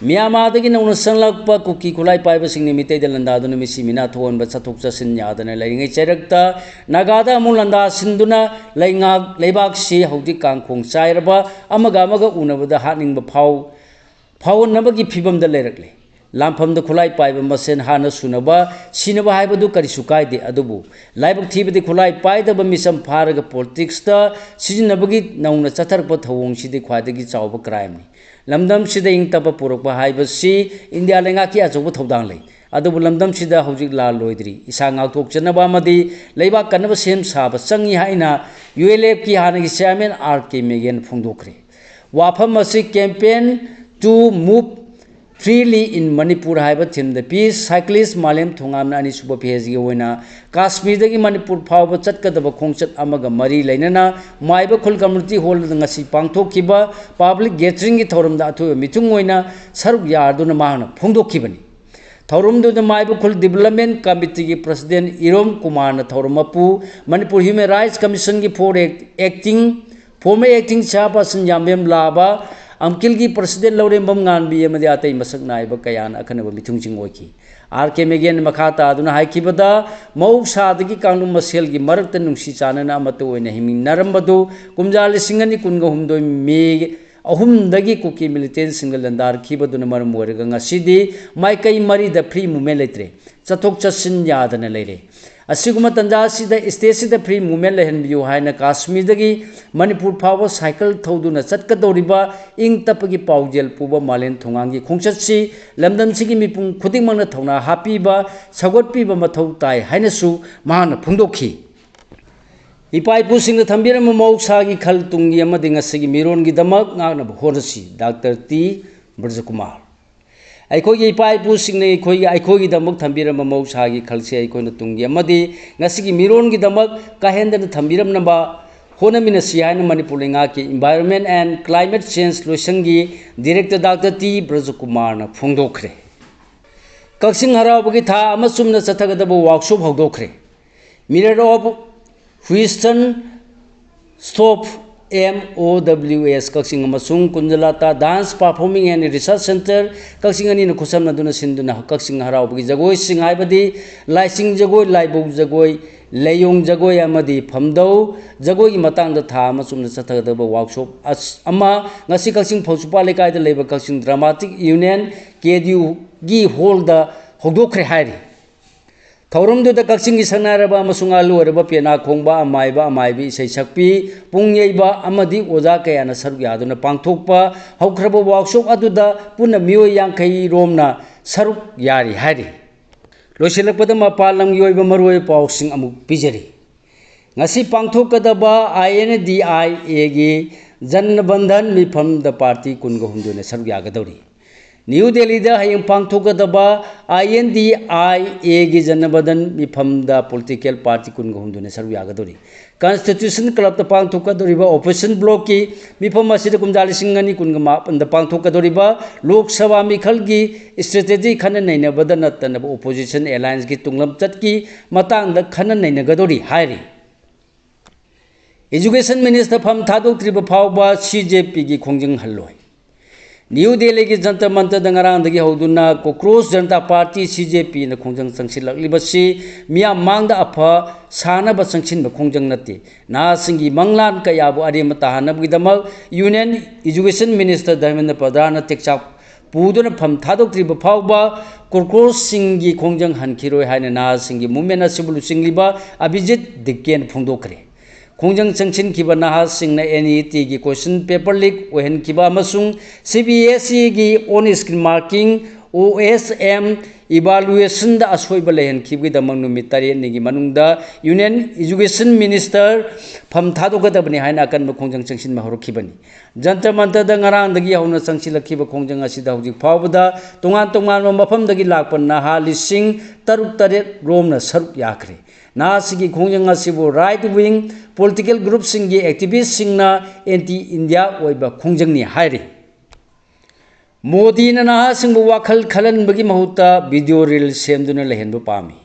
ꯃ꯭ꯌꯥꯟꯃꯥꯔꯗꯒꯤ ꯅꯧꯅ ꯆꯪꯂꯛꯄ ꯀꯨꯀꯤ ꯈꯨꯠꯂꯥꯏ ꯄꯥꯏꯕꯁꯤꯡꯅ ꯃꯤꯇꯩꯗ ꯂꯥꯟꯗꯥꯗꯨꯅ ꯃꯤꯁꯤ ꯃꯤꯅꯥ ꯊꯣꯛꯍꯟꯕ, ꯆꯠꯊꯣꯛ ꯆꯠꯁꯤꯟ ꯌꯥꯗꯅ ꯂꯩꯔꯤꯉꯩ ꯆꯩꯔꯛꯇ ꯅꯥꯒꯥꯗ ꯑꯃꯨꯛ ꯂꯥꯟꯗꯥꯁꯤꯟꯗꯨꯅ ꯂꯩꯉꯥꯛ ꯂꯩꯕꯥꯛꯁꯤ ꯍꯧꯖꯤꯛ ꯀꯥꯡꯈꯣꯡ ꯆꯥꯏꯔꯕ, ꯑꯃꯒ ꯑꯃꯒ ꯎꯅꯕꯗ ꯍꯥꯠꯅꯤꯡꯕ ꯐꯥꯎ ꯐꯥꯎꯍꯟꯅꯕꯒꯤ ꯐꯤꯕꯝꯗ ꯂꯩꯔꯛꯂꯦ꯫ ꯂꯥꯟꯐꯝꯗ ꯈꯨꯠꯂꯥꯏ ꯄꯥꯏꯕ ꯃꯁꯦꯟ ꯍꯥꯠꯅ ꯁꯨꯅꯕ, ꯁꯤꯅꯕ ꯍꯥꯏꯕꯗꯨ ꯀꯔꯤꯁꯨ ꯀꯥꯏꯗꯦ, ꯑꯗꯨꯕꯨ ꯂꯥꯏꯕꯛ ꯊꯤꯕꯗꯤ ꯈꯨꯠꯂꯥꯏ ꯄꯥꯏꯗꯕ ꯃꯤꯆꯝ ꯐꯥꯔꯒ ꯄꯣꯂꯤꯇꯤꯛꯁꯇ ꯁꯤꯖꯤꯟꯅꯕꯒꯤ ꯅꯧꯅ ꯆꯠꯊꯔꯛꯄ ꯊꯧꯑꯣꯡꯁꯤꯗꯤ ꯈ꯭ꯋꯥꯏꯗꯒꯤ ꯆꯥꯎꯕ ꯀ꯭ꯔꯥꯏꯝꯅꯤ꯫ ꯂꯝꯗꯝꯁꯤꯗ ꯏꯪ ꯇꯞꯄ ꯄꯨꯔꯛꯄ ꯍꯥꯏꯕꯁꯤ ꯏꯟꯗꯤꯌꯥ ꯂꯩꯉꯥꯛꯀꯤ ꯑꯆꯧꯕ ꯊꯧꯗꯥꯡ ꯂꯩ, ꯑꯗꯨꯕꯨ ꯂꯝꯗꯝꯁꯤꯗ ꯍꯧꯖꯤꯛ ꯂꯥꯜ ꯂꯣꯏꯗ꯭ꯔꯤ꯫ ꯏꯁꯥ ꯉꯥꯛꯊꯣꯛꯆꯅꯕ ꯑꯃꯗꯤ ꯂꯩꯕꯥꯛ ꯀꯟꯅꯕ ꯁꯦꯝ ꯁꯥꯕ ꯆꯪꯏ ꯍꯥꯏꯅ ꯌꯨ ꯑꯦꯜ ꯑꯦꯐꯀꯤ ꯍꯥꯟꯅꯒꯤ ꯆꯤꯌꯥꯔꯃꯦꯟ ꯑꯥꯔ ꯀꯦ ꯃꯦꯒꯦꯟ ꯐꯣꯡꯗꯣꯛꯈ꯭ꯔꯦ꯫ ꯋꯥꯐꯝ ꯑꯁꯤ Campaign to Move Freely in Manipur ꯍꯥꯏꯕ ꯊꯤꯝꯗ ꯄꯤ꯫ ꯁꯥꯏꯀ꯭ꯂꯤꯁ ꯃꯥꯂꯦꯝ ꯊꯣꯉꯥꯝꯅ ꯑꯅꯤꯁꯨꯕ ꯐꯦꯖꯒꯤ ꯑꯣꯏꯅ ꯀꯥꯁꯃꯤꯔꯗꯒꯤ ꯃꯅꯤꯄꯨꯔ ꯐꯥꯎꯕ ꯆꯠꯀꯗꯕ ꯈꯣꯡꯆꯠ ꯑꯃꯒ ꯃꯔꯤ ꯂꯩꯅꯅ ꯃꯥꯏꯕ ꯈꯨꯜ ꯀꯝꯃ꯭ꯌꯨꯅꯤꯇꯤ ꯍꯣꯜꯗ ꯉꯁꯤ ꯄꯥꯡꯊꯣꯛꯈꯤꯕ ꯄꯕ꯭ꯂꯤꯛ ꯒꯦꯗꯔꯤꯡꯒꯤ ꯊꯧꯔꯝꯗ ꯑꯊꯣꯏꯕ ꯃꯤꯊꯨꯡ ꯑꯣꯏꯅ ꯁꯔꯨꯛ ꯌꯥꯗꯨꯅ ꯃꯍꯥꯛꯅ ꯐꯣꯡꯗꯣꯛꯈꯤꯕꯅꯤ꯫ ꯊꯧꯔꯝꯗꯨꯗ ꯃꯥꯏꯕ ꯈꯨꯜ ꯗꯤꯕꯦꯂꯞꯃꯦꯟ ꯀꯃꯤꯇꯤꯒꯤ ꯄ꯭ꯔꯁꯤꯗꯦꯟ ꯏꯔꯣꯝ ꯀꯨꯃꯥꯔꯅ ꯊꯧꯔꯝ ꯃꯄꯨ, ꯃꯅꯤꯄꯨꯔ ꯍ꯭ꯌꯨꯃꯦꯟ ꯔꯥꯏꯠꯁ ꯀꯃꯤꯁꯟꯒꯤ ꯐꯣꯔ ꯑꯦꯛ-, ꯑꯦꯛꯇꯤꯡ, ꯐꯣꯔꯃꯔ ꯑꯦꯛꯇꯤꯡ ꯆꯤꯌꯥꯔꯄꯔꯁꯟ ꯌꯥꯝꯕꯦꯝ ꯂꯥꯕ, ꯑꯝꯀꯤꯜꯒꯤ ꯄ꯭ꯔꯁꯤꯗꯦꯟ ꯂꯧꯔꯦꯝꯕꯝ ꯉꯥꯟꯕꯤ ꯑꯃꯗꯤ ꯑꯇꯩ ꯃꯁꯛ ꯅꯥꯏꯕ ꯀꯌꯥꯅ ꯑꯈꯟꯅꯕ ꯃꯤꯊꯨꯡꯁꯤꯡ ꯑꯣꯏꯈꯤ꯫ ꯑꯥꯔ ꯀꯦ ꯃꯦꯒꯦꯟ ꯃꯈꯥ ꯇꯥꯗꯨꯅ ꯍꯥꯏꯈꯤꯕꯗ, ꯃꯍꯧꯁꯥꯗꯒꯤ ꯀꯥꯡꯂꯨꯞ ꯃꯁꯦꯜꯒꯤ ꯃꯔꯛꯇ ꯅꯨꯡꯁꯤ ꯆꯥꯟꯅꯅ ꯑꯃꯠꯇ ꯑꯣꯏꯅ ꯍꯤꯡꯃꯤꯟꯅꯔꯝꯕꯗꯨ ꯀꯨꯝꯖꯥ ꯂꯤꯁꯤꯡ ꯑꯅꯤ ꯀꯨꯟꯒ ꯍꯨꯝꯗꯣꯏ ꯃꯦ ꯑꯍꯨꯝꯗꯒꯤ ꯀꯨꯀꯤ ꯃꯤꯂꯤꯇꯦꯟꯁꯤꯡꯒ ꯂꯥꯟꯗꯥꯔꯛꯈꯤꯕꯗꯨꯅ ꯃꯔꯝ ꯑꯣꯏꯔꯒ ꯉꯁꯤꯗꯤ ꯃꯥꯏꯀꯩ ꯃꯔꯤꯗ ꯐ꯭ꯔꯤ ꯃꯨꯚꯃꯦꯟ ꯂꯩꯇ꯭ꯔꯦ, ꯆꯠꯊꯣꯛ ꯆꯠꯁꯤꯟ ꯌꯥꯗꯅ ꯂꯩꯔꯦ꯫ ꯑꯁꯤꯒꯨꯝꯕ ꯇꯥꯟꯖꯥ ꯑꯁꯤꯗ ꯁ꯭ꯇꯦꯠꯁꯤꯗ ꯐ꯭ꯔꯤ ꯃꯨꯚꯃꯦꯟ ꯂꯩꯍꯟꯕꯤꯌꯨ ꯍꯥꯏꯅ ꯀꯥꯁꯃꯤꯔꯗꯒꯤ ꯃꯅꯤꯄꯨꯔ ꯐꯥꯎꯕ ꯁꯥꯏꯀꯜ ꯊꯧꯗꯨꯅ ꯆꯠꯀꯗꯧꯔꯤꯕ ꯏꯪ ꯇꯞꯄꯒꯤ ꯄꯥꯎꯖꯦꯜ ꯄꯨꯕ ꯃꯥꯂꯦꯝ ꯊꯣꯡꯒꯥꯡꯒꯤ ꯈꯣꯡꯆꯠꯁꯤ ꯂꯝꯗꯝꯁꯤꯒꯤ ꯃꯤꯄꯨꯝ ꯈꯨꯗꯤꯡꯃꯛꯅ ꯊꯧꯅꯥ ꯍꯥꯞꯄꯤꯕ, ꯁꯧꯒꯠꯄꯤꯕ ꯃꯊꯧ ꯇꯥꯏ ꯍꯥꯏꯅꯁꯨ ꯃꯍꯥꯛꯅ ꯐꯣꯡꯗꯣꯛꯈꯤ꯫ ꯏꯄꯥ ꯏꯄꯨꯁꯤꯡꯅ ꯊꯝꯕꯤꯔꯝꯕ ꯃꯍꯧꯁꯥꯒꯤ ꯈꯜ ꯇꯨꯡꯒꯤ ꯑꯃꯗꯤ ꯉꯁꯤꯒꯤ ꯃꯤꯔꯣꯟꯒꯤꯗꯃꯛ ꯉꯥꯛꯅꯕ ꯍꯣꯠꯅꯁꯤ꯫ Doctor T ꯕ꯭ꯔꯖꯀꯨꯃꯥꯔ꯫ ꯑꯩꯈꯣꯏꯒꯤ ꯏꯄꯥ ꯏꯄꯨꯁꯤꯡꯅ ꯑꯩꯈꯣꯏꯒꯤ, ꯑꯩꯈꯣꯏꯒꯤꯗꯃꯛ ꯊꯝꯕꯤꯔꯝꯕ ꯃꯍꯧꯁꯥꯒꯤ ꯈꯜꯁꯦ ꯑꯩꯈꯣꯏꯅ ꯇꯨꯡꯒꯤ ꯑꯃꯗꯤ ꯉꯁꯤꯒꯤ ꯃꯤꯔꯣꯟꯒꯤꯗꯃꯛ ꯀꯥꯏꯍꯟꯗꯅ ꯊꯝꯕꯤꯔꯝꯅꯕ ꯍꯣꯠꯅꯃꯤꯟꯅꯁꯤ ꯍꯥꯏꯅ ꯃꯅꯤꯄꯨꯔ ꯂꯩꯉꯥꯛꯀꯤ Environment and Climate Change ꯂꯣꯏꯁꯪꯒꯤ Director Doctor ꯇꯤ ꯕ꯭ꯔꯖꯀꯨꯃꯥꯔꯅ ꯐꯣꯡꯗꯣꯛꯈ꯭ꯔꯦ꯫ ꯀꯛꯆꯤꯡ ꯍꯔꯥꯎꯕꯒꯤ ꯊꯥ ꯑꯃ ꯆꯨꯝꯅ ꯆꯠꯊꯒꯗꯕ workshop ꯍꯧꯗꯣꯛꯈ꯭ꯔꯦ꯫ Mirror of Western Stop, M O W S ꯀꯛꯆꯤꯡ ꯑꯃꯁꯨꯡ ꯀꯨꯟꯖꯂꯥꯇꯥ Dance Performing and Research Center ꯀꯛꯆꯤꯡ ꯑꯅꯤꯅ ꯈꯨꯠꯁꯝꯅꯗꯨꯅ ꯁꯤꯟꯗꯨꯅ ꯀꯛꯆꯤꯡ ꯍꯔꯥꯎꯕꯒꯤ ꯖꯒꯣꯏꯁꯤꯡ ꯍꯥꯏꯕꯗꯤ ꯂꯥꯏꯆꯤꯡ ꯖꯒꯣꯏ, ꯂꯥꯏꯕꯧ ꯖꯒꯣꯏ, ꯂꯩꯌꯣꯡ ꯖꯒꯣꯏ ꯑꯃꯗꯤ ꯐꯝꯗꯧ ꯖꯒꯣꯏꯒꯤ ꯃꯇꯥꯡꯗ ꯊꯥ ꯑꯃ ꯆꯨꯝꯅ ꯆꯠꯊꯒꯗꯕ workshop ꯑꯁ-, ꯑꯃ ꯉꯁꯤ ꯀꯛꯆꯤꯡ ꯐꯧꯆꯨꯄꯥ ꯂꯩꯀꯥꯏꯗ ꯂꯩꯕ ꯀꯛꯆꯤꯡ Dramatic Union, K D U ꯒꯤ hall ꯗ ꯍꯧꯗꯣꯛꯈ꯭ꯔꯦ ꯍꯥꯏꯔꯤ꯫ ꯊꯧꯔꯝꯗꯨꯗ ꯀꯛꯆꯤꯡꯒꯤ ꯁꯛꯅꯥꯏꯔꯕ ꯑꯃꯁꯨꯡ ꯑꯍꯜ ꯑꯣꯏꯔꯕ ꯄꯦꯅꯥ ꯈꯣꯡꯕ, ꯑꯃꯥꯏꯕ, ꯑꯃꯥꯏꯕꯤ, ꯏꯁꯩ ꯁꯛꯄꯤ, ꯄꯨꯡ ꯌꯩꯕ ꯑꯃꯗꯤ ꯑꯣꯖꯥ ꯀꯌꯥꯅ ꯁꯔꯨꯛ ꯌꯥꯗꯨꯅ ꯄꯥꯡꯊꯣꯛꯄ ꯍꯧꯈ꯭ꯔꯕ workshop ꯑꯗꯨꯗ ꯄꯨꯟꯅ ꯃꯤꯑꯣꯏ ꯌꯥꯡꯈꯩ ꯔꯣꯝꯅ ꯁꯔꯨꯛ ꯌꯥꯔꯤ ꯍꯥꯏꯔꯤ꯫ ꯂꯣꯏꯁꯤꯜꯂꯛꯄꯗ ꯃꯄꯥꯟ ꯂꯝꯒꯤ ꯑꯣꯏꯕ ꯃꯔꯨꯑꯣꯏꯕ ꯄꯥꯎꯁꯤꯡ ꯑꯃꯨꯛ ꯄꯤꯖꯔꯤ꯫ ꯉꯁꯤ ꯄꯥꯡꯊꯣꯛꯀꯗꯕ I N D I A ꯒꯤ ꯖꯟ ꯕꯟꯙꯟ ꯃꯤꯐꯝꯗ party ꯀꯨꯟꯒ ꯍꯨꯝꯗꯣꯏꯅ ꯁꯔꯨꯛ ꯌꯥꯒꯗꯧꯔꯤ꯫ ꯅ꯭ꯌꯨ ꯗꯦꯜꯂꯤꯗ ꯍꯌꯦꯡ ꯄꯥꯡꯊꯣꯛꯀꯗꯕ I N D I A ꯒꯤ ꯖꯟ ꯕꯟꯙꯟ ꯃꯤꯐꯝꯗ political party ꯀꯨꯟꯒ ꯍꯨꯝꯗꯣꯏꯅ ꯁꯔꯨꯛ ꯌꯥꯒꯗꯧꯔꯤ꯫ Constitution Club ꯇ ꯄꯥꯡꯊꯣꯛꯀꯗꯧꯔꯤꯕ opposition bloc ꯀꯤ ꯃꯤꯐꯝ ꯑꯁꯤꯗ ꯀꯨꯝꯖꯥ ꯂꯤꯁꯤꯡ ꯑꯅꯤ ꯀꯨꯟꯒ ꯃꯥꯄꯟꯗ ꯄꯥꯡꯊꯣꯛꯀꯗꯧꯔꯤꯕ ꯂꯣꯛ ꯁꯚꯥ ꯃꯤꯈꯜꯒꯤ strategy ꯈꯟꯅ ꯅꯩꯅꯕꯗ ꯅꯠꯇꯅ opposition alliance ꯀꯤ ꯇꯨꯡꯂꯝꯆꯠꯀꯤ ꯃꯇꯥꯡꯗ ꯈꯟꯅ ꯅꯩꯅꯒꯗꯧꯔꯤ ꯍꯥꯏꯔꯤ꯫ Education Minister ꯐꯝ ꯊꯥꯗꯣꯛꯇ꯭ꯔꯤꯕ ꯐꯥꯎꯕ C J P ꯒꯤ ꯈꯣꯡꯖꯪ ꯍꯜꯂꯣꯏ꯫ ꯅ꯭ꯌꯨ ꯗꯦꯜꯂꯤꯒꯤ ꯖꯟꯇꯔ ꯃꯟꯇꯔꯗ ꯉꯔꯥꯡꯗꯒꯤ ꯍꯧꯗꯨꯅ Cockroach Janata Party, C J P ꯅ ꯈꯣꯡꯖꯪ ꯆꯪꯁꯤꯜꯂꯛꯂꯤꯕꯁꯤ ꯃꯤꯌꯥꯝ ꯃꯥꯡꯗ ꯑꯐ ꯁꯥꯅꯕ ꯆꯪꯁꯤꯟꯕ ꯈꯣꯡꯖꯪ ꯅꯠꯇꯦ꯫ ꯅꯍꯥꯁꯤꯡꯒꯤ ꯃꯪꯂꯥꯟ ꯀꯌꯥꯕꯨ ꯑꯔꯦꯝꯕ ꯇꯥꯍꯟꯅꯕꯒꯤꯗꯃꯛ Union Education Minister ꯙꯔꯃꯦꯟꯗ꯭ꯔ ꯄ꯭ꯔꯙꯥꯟꯅ ꯇꯦꯛꯆꯥꯛ ꯄꯨꯗꯨꯅ ꯐꯝ ꯊꯥꯗꯣꯛꯇ꯭ꯔꯤꯕ ꯐꯥꯎꯕ Cockroach ꯁꯤꯡꯒꯤ ꯈꯣꯡꯖꯪ ꯍꯟꯈꯤꯔꯣꯏ ꯍꯥꯏꯅ ꯅꯍꯥꯁꯤꯡꯒꯤ movement ꯑꯁꯤꯕꯨ ꯂꯨꯆꯤꯡꯂꯤꯕ ꯑꯕꯤꯖꯤꯠ ꯗꯤꯀꯦꯟ ꯐꯣꯡꯗꯣꯛꯈ꯭ꯔꯦ꯫ ꯈꯣꯡꯖꯪ ꯆꯪꯁꯤꯟꯈꯤꯕ ꯅꯍꯥꯁꯤꯡꯅ N E T ꯒꯤ question paper leak ꯑꯣꯏꯍꯟꯈꯤꯕ ꯑꯃꯁꯨꯡ C B S E ꯒꯤ on screen marking ꯑꯣ ꯑꯦꯁ ꯑꯦꯝ ꯏꯚꯥꯂꯨꯑꯦꯁꯟꯗ ꯑꯁꯣꯏꯕ ꯂꯩꯍꯟꯈꯤꯕꯒꯤꯗꯃꯛ ꯅꯨꯃꯤꯠ ꯇꯔꯦꯠꯅꯤꯒꯤ ꯃꯅꯨꯡꯗ Union Education Minister ꯐꯝ ꯊꯥꯗꯣꯛꯀꯗꯕꯅꯤ ꯍꯥꯏꯅ ꯑꯀꯟꯕ ꯈꯣꯡꯖꯪ ꯆꯪꯁꯤꯟꯕ ꯍꯧꯔꯛꯈꯤꯕꯅꯤ꯫ ꯖꯟꯇꯔ ꯃꯟꯇꯔꯗ ꯉꯔꯥꯡꯗꯒꯤ ꯍꯧꯅ ꯆꯪꯁꯤꯜꯂꯛꯈꯤꯕ ꯈꯣꯡꯖꯪ ꯑꯁꯤꯗ ꯍꯧꯖꯤꯛ ꯐꯥꯎꯕꯗ ꯇꯣꯉꯥꯟ ꯇꯣꯉꯥꯟꯕ ꯃꯐꯝꯗꯒꯤ ꯂꯥꯛꯄ ꯅꯍꯥ ꯂꯤꯁꯤꯡ ꯇꯔꯨꯛ ꯇꯔꯦꯠ ꯔꯣꯝꯅ ꯁꯔꯨꯛ ꯌꯥꯈ꯭ꯔꯦ꯫ ꯅꯍꯥꯁꯤꯡꯒꯤ ꯈꯣꯡꯖꯪ ꯑꯁꯤꯕꯨ right wing political groupꯁꯤꯡꯒꯤ activistꯁꯤꯡꯅ anti India ꯑꯣꯏꯕ ꯈꯣꯡꯖꯪꯅꯤ ꯍꯥꯏꯔꯤ꯫ ꯃꯣꯗꯤꯅ ꯅꯍꯥꯁꯤꯡꯕꯨ ꯋꯥꯈꯜ ꯈꯜꯍꯟꯕꯒꯤ ꯃꯍꯨꯠꯇ video reel ꯁꯦꯝꯗꯨꯅ ꯂꯩꯍꯟꯕ ꯄꯥꯝꯃꯤ꯫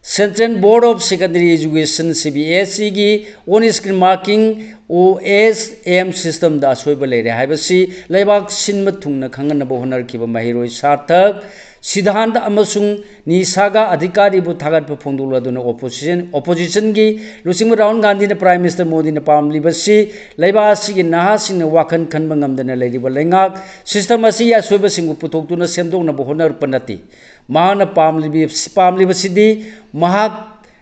Central Board of Secondary Education, C B S Eꯒꯤ on screen marking, ꯑꯣ ꯑꯦꯁ ꯑꯦꯝ systemꯗ ꯑꯁꯣꯏꯕ ꯂꯩꯔꯦ ꯍꯥꯏꯕꯁꯤ ꯂꯩꯕꯥꯛ ꯁꯤꯟꯕ ꯊꯨꯡꯅ ꯈꯪꯍꯟꯅꯕ ꯍꯣꯠꯅꯔꯛꯈꯤꯕ ꯃꯍꯩꯔꯣꯏ ꯁꯥꯔꯊꯛ ꯁꯤꯗꯥꯟꯇ ꯑꯃꯁꯨꯡ ꯅꯤꯁꯥꯒꯥ ꯑꯙꯤꯀꯥꯔꯤꯕꯨ ꯊꯥꯒꯠꯄ ꯐꯣꯡꯗꯣꯛꯂꯗꯨꯅ opposition, oppositionꯒꯤ ꯂꯨꯆꯤꯡꯕ ꯔꯥꯍꯨꯜ ꯒꯥꯟꯙꯤꯅ Prime Minister ꯃꯣꯗꯤꯅ ꯄꯥꯝꯂꯤꯕꯁꯤ ꯂꯩꯕꯥꯛ ꯑꯁꯤꯒꯤ ꯅꯍꯥꯁꯤꯡꯅ ꯋꯥꯈꯜ ꯈꯟꯕ ꯉꯝꯗꯅ ꯂꯩꯔꯤꯕ ꯂꯩꯉꯥꯛ system ꯑꯁꯤꯒꯤ ꯑꯁꯣꯏꯕꯁꯤꯡꯕꯨ ꯄꯨꯊꯣꯛꯇꯨꯅ ꯁꯦꯝꯗꯣꯛꯅꯕ ꯍꯣꯠꯅꯔꯛꯄ ꯅꯠꯇꯦ꯫ ꯃꯍꯥꯛꯅ ꯄꯥꯝꯂꯤꯕꯤ-, ꯄꯥꯝꯂꯤꯕꯁꯤꯗꯤ ꯃꯍꯥꯛ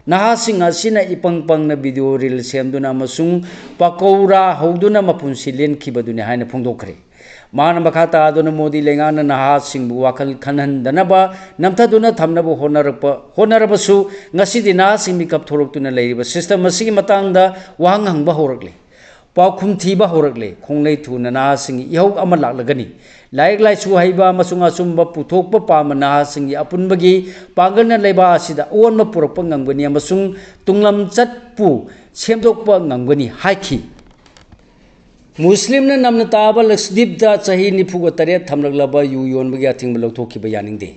ꯅꯍꯥꯁꯤꯡ ꯑꯁꯤꯅ ꯏꯄꯪ ꯄꯪꯅ video reel ꯁꯦꯝꯗꯨꯅ ꯑꯃꯁꯨꯡ ꯄꯀꯧꯔꯥ ꯍꯧꯗꯨꯅ ꯃꯄꯨꯟꯁꯤ ꯂꯦꯟꯈꯤꯕꯗꯨꯅꯤ ꯍꯥꯏꯅ ꯐꯣꯡꯗꯣꯛꯈ꯭ꯔꯦ꯫ ꯃꯍꯥꯛꯅ ꯃꯈꯥ ꯇꯥꯗꯨꯅ ꯃꯣꯗꯤ ꯂꯩꯉꯥꯛꯅ ꯅꯍꯥꯁꯤꯡꯕꯨ ꯋꯥꯈꯜ ꯈꯟꯍꯟꯗꯅꯕ ꯅꯝꯊꯗꯨꯅ ꯊꯝꯅꯕ ꯍꯣꯠꯅꯔꯛꯄ, ꯍꯣꯠꯅꯔꯕꯁꯨ ꯉꯁꯤꯗꯤ ꯅꯍꯥꯁꯤꯡ ꯃꯤꯀꯞ ꯊꯣꯛꯂꯛꯇꯨꯅ ꯂꯩꯔꯤꯕ system ꯑꯁꯤꯒꯤ ꯃꯇꯥꯡꯗ ꯋꯥꯍꯪ ꯍꯪꯕ ꯍꯧꯔꯛꯂꯦ꯫ ꯄꯥꯎꯈꯨꯝ ꯊꯤꯕ ꯍꯧꯔꯛꯂꯦ꯫ ꯈꯣꯡꯂꯩ ꯊꯨꯅ ꯅꯍꯥꯁꯤꯡꯒꯤ ꯏꯍꯧ ꯑꯃ ꯂꯥꯛꯂꯒꯅꯤ꯫ ꯂꯥꯏꯔꯤꯛ ꯂꯥꯏꯁꯨ ꯍꯩꯕ ꯑꯃꯁꯨꯡ ꯑꯆꯨꯝꯕ ꯄꯨꯊꯣꯛꯄ ꯄꯥꯝꯕ ꯅꯍꯥꯁꯤꯡꯒꯤ ꯑꯄꯨꯟꯕꯒꯤ ꯄꯥꯡꯒꯜꯅ ꯂꯩꯕꯥꯛ ꯑꯁꯤꯗ ꯑꯑꯣꯟꯕ ꯄꯨꯔꯛꯄ ꯉꯝꯒꯅꯤ ꯑꯃꯁꯨꯡ ꯇꯨꯡꯂꯝꯆꯠꯄꯨ ꯁꯦꯝꯗꯣꯛꯄ ꯉꯝꯒꯅꯤ ꯍꯥꯏꯈꯤ꯫ ꯃꯨꯁꯂꯤꯝꯅ ꯅꯝꯅ ꯇꯥꯕ ꯂꯛꯁꯗꯤꯞꯇ ꯆꯍꯤ ꯅꯤꯐꯨꯒ ꯇꯔꯦꯠ ꯊꯝꯂꯛꯂꯕ ꯌꯨ ꯌꯣꯟꯕꯒꯤ ꯑꯊꯤꯡꯕ ꯂꯧꯊꯣꯛꯈꯤꯕ ꯌꯥꯅꯤꯡꯗꯦ꯫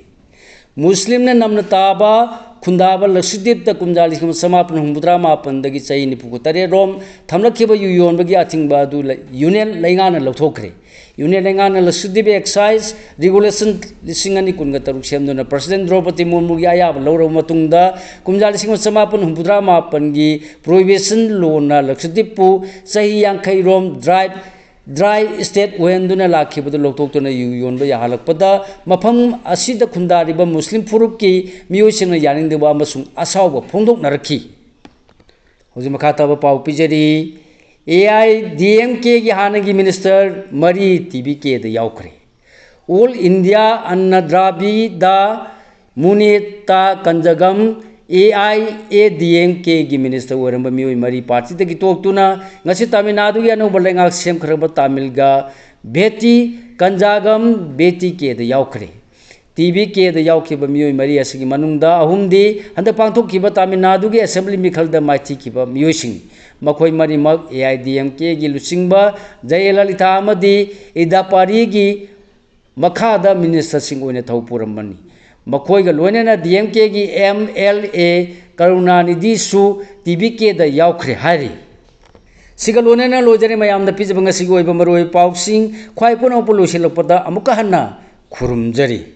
ꯃꯨꯁꯂꯤꯝꯅ ꯅꯝꯅ ꯇꯥꯕ ꯈꯨꯟꯗꯥꯕ ꯂꯛꯁꯗꯤꯞꯇ ꯀꯨꯝꯖꯥ ꯂꯤꯁꯤꯡ ꯑꯃ ꯆꯃꯥꯄꯟ ꯍꯨꯝꯐꯨꯇꯔꯥ ꯃꯥꯄꯟꯗꯒꯤ ꯆꯍꯤ ꯅꯤꯐꯨꯒ ꯇꯔꯦꯠ ꯔꯣꯝ ꯊꯝꯂꯛꯈꯤꯕ ꯌꯨ ꯌꯣꯟꯕꯒꯤ ꯑꯊꯤꯡꯕ ꯑꯗꯨ ꯂꯩ-, Union ꯂꯩꯉꯥꯛꯅ ꯂꯧꯊꯣꯛꯈ꯭ꯔꯦ꯫ Union ꯂꯩꯉꯥꯛꯅ ꯂꯛꯁꯗꯤꯞ excise regulation ꯂꯤꯁꯤꯡ ꯑꯅꯤ ꯀꯨꯟꯒ ꯇꯔꯨꯛ ꯁꯦꯝꯗꯨꯅ President ꯗ꯭ꯔꯧꯄꯗꯤ ꯃꯨꯔꯃꯨꯒꯤ ꯑꯌꯥꯕ ꯂꯧꯔꯕ ꯃꯇꯨꯡꯗ ꯀꯨꯝꯖꯥ ꯂꯤꯁꯤꯡ ꯑꯃ ꯆꯃꯥꯄꯟ ꯍꯨꯝꯐꯨꯇꯔꯥ ꯃꯥꯄꯟꯒꯤ Prohibition Lawꯅ ꯂꯛꯁꯗꯤꯞꯄꯨ ꯆꯍꯤ ꯌꯥꯡꯈꯩ ꯔꯣꯝ dry, dry state ꯑꯣꯏꯍꯟꯗꯨꯅ ꯂꯥꯛꯈꯤꯕꯗꯨ ꯂꯧꯊꯣꯛꯇꯨꯅ ꯌꯨ ꯌꯣꯟꯕ ꯌꯥꯍꯜꯂꯛꯄꯗ ꯃꯐꯝ ꯑꯁꯤꯗ ꯈꯨꯟꯗꯥꯔꯤꯕ ꯃꯨꯁꯂꯤꯝ ꯐꯨꯔꯨꯞꯀꯤ ꯃꯤꯑꯣꯏꯁꯤꯡꯅ ꯌꯥꯅꯤꯡꯗꯕ ꯑꯃꯁꯨꯡ ꯑꯁꯥꯎꯕ ꯐꯣꯡꯗꯣꯛꯅꯔꯛꯈꯤ꯫ ꯍꯧꯖꯤꯛ ꯃꯈꯥ ꯇꯥꯕ ꯄꯥꯎ ꯄꯤꯖꯔꯤ꯫ ꯑꯦ ꯑꯥꯏ ꯗꯤ ꯑꯦꯝ ꯀꯦꯒꯤ ꯍꯥꯟꯅꯒꯤ minister ꯃꯔꯤ ꯇꯤ ꯚꯤ ꯀꯦꯗ ꯌꯥꯎꯈ꯭ꯔꯦ꯫ All India Anna Dravida Munnetra Kazhagam, A I A D M K ꯒꯤ minister ꯑꯣꯏꯔꯝꯕ ꯃꯤꯑꯣꯏ ꯃꯔꯤ party ꯗꯒꯤ ꯇꯣꯛꯇꯨꯅ ꯉꯁꯤ ꯇꯥꯃꯤꯜ ꯅꯥꯗꯨꯒꯤ ꯑꯅꯧꯕ ꯂꯩꯉꯥꯛ ꯁꯦꯝꯈ꯭ꯔꯕ ꯇꯥꯃꯤꯜꯒ ꯚꯦꯇꯤ ꯀꯟꯖꯥꯒꯝ, ꯚꯦꯇꯤ ꯀꯦꯗ ꯌꯥꯎꯈ꯭ꯔꯦ꯫ ꯇꯤ ꯚꯤ ꯀꯦꯗ ꯌꯥꯎꯈꯤꯕ ꯃꯤꯑꯣꯏ ꯃꯔꯤ ꯑꯁꯤꯒꯤ ꯃꯅꯨꯡꯗ ꯑꯍꯨꯝꯗꯤ ꯍꯟꯗꯛ ꯄꯥꯡꯊꯣꯛꯈꯤꯕ ꯇꯥꯃꯤꯜ ꯅꯥꯗꯨꯒꯤ assembly ꯃꯤꯈꯜꯗ ꯃꯥꯏꯊꯤꯈꯤꯕ ꯃꯤꯑꯣꯏꯁꯤꯡꯅꯤ꯫ ꯃꯈꯣꯏ ꯃꯔꯤꯃꯛ A I D M K ꯒꯤ ꯂꯨꯆꯤꯡꯕ ꯖꯌꯂꯂꯤꯊꯥ ꯑꯃꯗꯤ ꯏꯗꯥꯄꯥꯔꯤꯒꯤ ꯃꯈꯥꯗ ministerꯁꯤꯡ ꯑꯣꯏꯅ ꯊꯧ ꯄꯨꯔꯝꯕꯅꯤ꯫ ꯃꯈꯣꯏꯒ ꯂꯣꯏꯅꯅ D M K ꯒꯤ M L A ꯀꯔꯨꯅꯥꯅꯤꯙꯤꯁꯨ ꯇꯤ ꯚꯤ ꯀꯦꯗ ꯌꯥꯎꯈ꯭ꯔꯦ ꯍꯥꯏꯔꯤ꯫ ꯁꯤꯒ ꯂꯣꯏꯅꯅ ꯂꯣꯏꯖꯔꯦ ꯃꯌꯥꯝꯗ ꯄꯤꯖꯕ ꯉꯁꯤꯒꯤ ꯑꯣꯏꯕ ꯃꯔꯨꯑꯣꯏꯕ ꯄꯥꯎꯁꯤꯡ꯫ ꯈ꯭ꯋꯥꯏ ꯄꯨꯝꯅꯃꯛꯄꯨ ꯂꯣꯏꯁꯤꯜꯂꯛꯄꯗ ꯑꯃꯨꯛꯀ ꯍꯟꯅ ꯈꯨꯔꯨꯝꯖꯔꯤ꯫